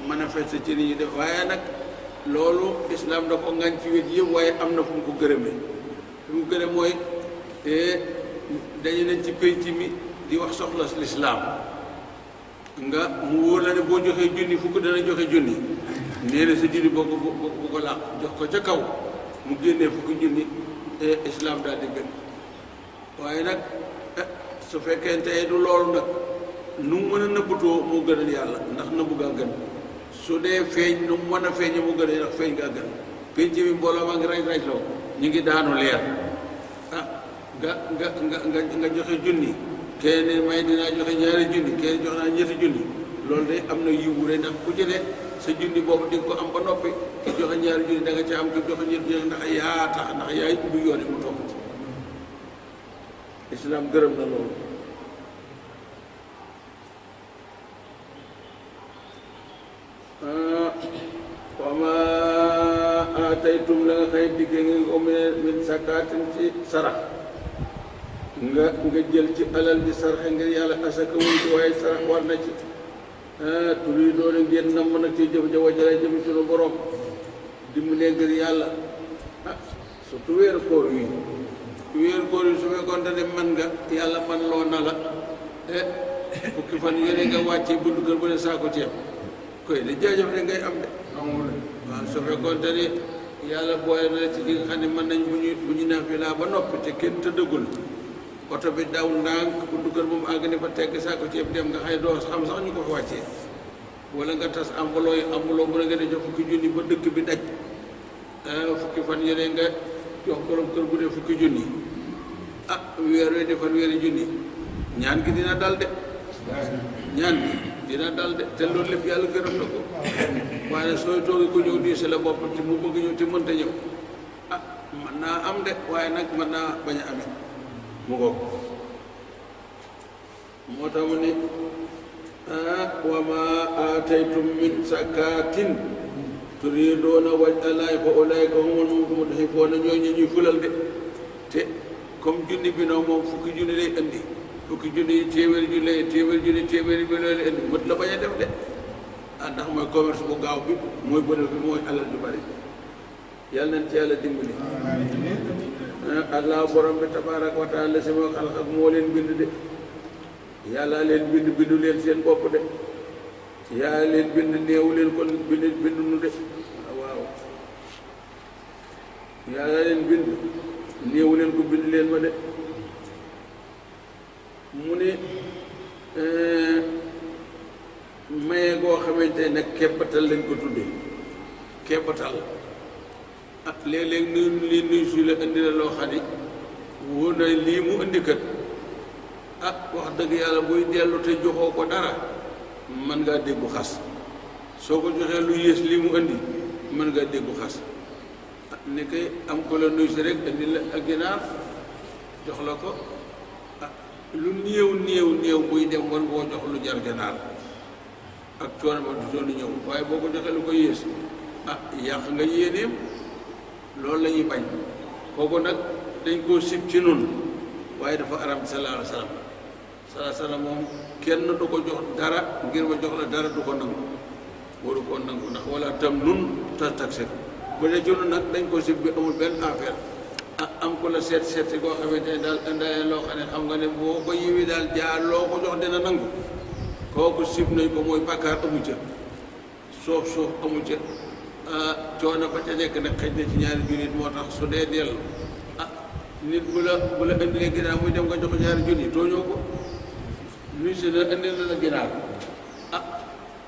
manifeste ci li ñu def waaye nag loolu islam da ko ngañ ci wet yëpp waaye am na fu mu ko gërëmee fu mu gërëm mooy dañu nañ ci pénc mi di wax soxla lislaam nga mu wóor la ne boo joxee junni fukk dana joxe junni nee na sa junni boo ko làq jox ko ca kaw mu génnee fukki junni islam daal di bëgg waaye nag su fekkente du loolu nag nu mu mën a nëbbutoo moo gënal yàlla ndax nëbbu gaa gën su dee feeñ nu mu mën a feeñe mu gën ndax feeñ gaa gën pénc mi mbooloo maa ngi raj loo ñu ngi daanu leer nga joxe junni kenn may dinaa joxe ñaari junni kenn jox naa ñetti junni loolu de am na yiw wu rëy ndax ku ci ne sa junni boobu di nga ko am ba noppi ki joxe ñaari junni da nga ca am ki joxe ñetti junni ndax yaa tax ndax yaay ubbi yoon mu topp ci islam gërëm na loolu wa maa aataytum la nga xëy digge nga ko min sakaatin ci sarax nga jël ci alal di saraxe ngir yàlla asaka wuñ ci waaye sarax war na ci turi doona ngeen namm nag ci jëf ja wajale jëm sunu borom dimbalee ngir yàlla surtout weeru koor yi su fekkoon ne man nga yàlla man loo na la fukki fan yone nga wàccee buntu kër bu ne saako ceeb koy di jaajëf de ngay am de waaw su fekkoon ne yàlla boole na ci li nga xam ne mën nañ bu ñu naafilaa ba noppi te kenn tëddagul oto bi daw ndànk buntu kër moom àgg ne fa tegg saako ceeb dem nga xëy doo xam sax ñu ko fa wàccee wala nga tas ambuloo mën a nga ne jox fukki junni ba dëkk bi daj fukki fan yone nga jox borom kër bu dee fukki junni weer we defal weeri junni ñaan gi dina dal de ñaan gi dina dal de te loolu lépp yàlla gërëm na ko waaye sooy toogi ko ñëw diise la bopp te mu bëgg ñëw te mënta ñëw mën naa am de waaye nag mën naa bañ a amee mu ngoog moo tax mu ne wa ma aataytum min sakaatin turiiduuna wajha llaahi fa ulaa'ika humul mud'ifuuna ñooñu ñuy fulal de te comme junni bi noonu moom fukki junni lay indi fukki junni yi téeméeri bi lay indi mët la bañ a def de ndax mooy commerce bu gaaw bi mooy bënal bi mooy alal du bari yàlla nañ ci yàlla dimbali allah borom bi tabaaraka wa taala si moo xalaq ak moo leen bind de yàlla leen bindu leen seen bopp de yàlla leen bind néewu leen kon bindu nu de waaw yàlla leen bind néewu leen ko bind leen ma de mu ne maye goo xamante ne keppatal lañ ko tuddee keppatal léeg-léeg nuy su la indi la loo xam ne wóor na lii mu indi kat wax dëgg yàlla buy dellu te joxoo ko dara mën ngaa déggu xas soo ko joxee lu yées lii mu indi mën ngaa déggu xas ne kay am ko la nuy si rek indi la ak ginaar jox la ko lu néew buy dem war boo jox lu jar ginaar ak coono ma du doon ñëw waaye boo ko joxee lu ko yées yàq nga yéeneem loolu la ñuy bañ kooku nag dañ koo sib ci noonu waaye dafa aram sallallahu alayhi wa sallam moom kenn du ko jox dara ngir ma jox la dara du ko nangu waru koo nangu ndax wala tam nun taksir bu dee ci noonu nag dañ ko sib bi amul benn affaire am ko la seet si koo xamante ne daal indaale loo xam ne xam nga ne boo ko yiwi daal jaar loo ko jox dina nangu kooku sib nañ ko mooy bàkkaar amu ca soof amu ca coono ba ca nekk nag xëj na ci ñaari junni moo tax su dee dellu nit bu la indilee ginaar muy dem nga jox ñaari junni tooñoo ko luy si la indil la ginaar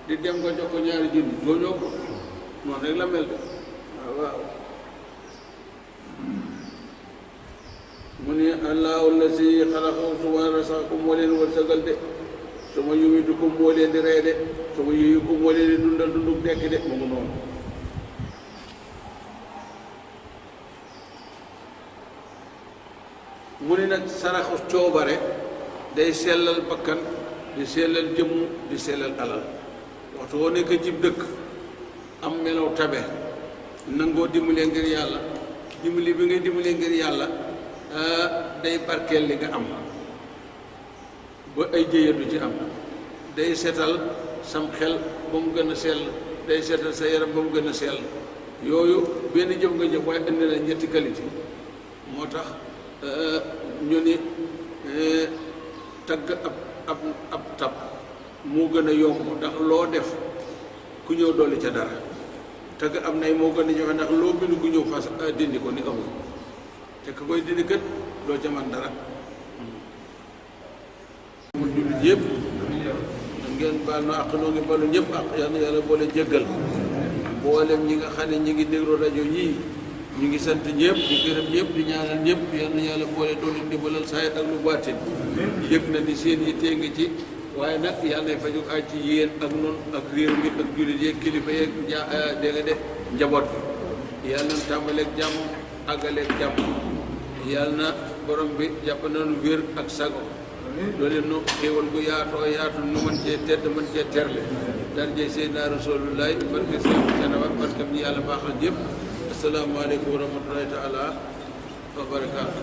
di dem nga jox ko ñaari junni tooñoo ko noonu rek la mel de waaw mu ne allahu allasi xalaqakum summa razaqakum moo leen wërsëgal de suma yumitukum moo leen di rey de suma yuhyikum moo leen di dundal dundug dekk de mu ngi noonu mu ni nag saraxu coobare day sellal bakkan di sellal jëmm di sellal alal waxtu woo nekk jib dëkk am melaw tabe nangoo dimbalee ngir yàlla dimbali bi ngay dimbalee ngir yàlla day barkeel li nga am ba ay jéya du ci am day setal sam xel ba mu gën a sell day setal sa yaram ba mu gën a sell yooyu benn jëf nga jëf waaye indi na ñetti qualité moo tax ñu ni tagg ab tab moo gën a yomb ndax loo def ku ñëw dolli ca dara tagg am nay moo gën a joxe ndax loo bind ku ñëw fas dindi ko ni amul te ka koy dindi kët doo ca man dara mu jullit yëpp ngeen baal nu àq noo ngi balu ñëpp àq yal na yàlla boole jéggal mboolem ñi nga xam ne ñi ngi déglu rajo yii ñu ngi sant ñëpp di gërëm ñëpp di ñaanal ñëpp yal na yàlla boole doole ndimbalal saayir ak lu baatin yëg na ni seen yi tee ngi ci waaye nag yàlla na faju aj ci yéen ak noonu ak réew mi ak jullit yeeg kilifa yeeg dégg nga de njaboot bi yàlla na tàmbaleeg jàmm àggaleeg jàmm yàlla na borom bi jàpp nañu wér ak sago loolu nu xéewal gu yaatoo yaatu nu mën cee tedd mën cee terle darje Seydina Rasulullahi barke seen canaba barke ñi yàlla baaxal yëpp asalaamaaleykum wa rahmatullahi taala wa barakaatu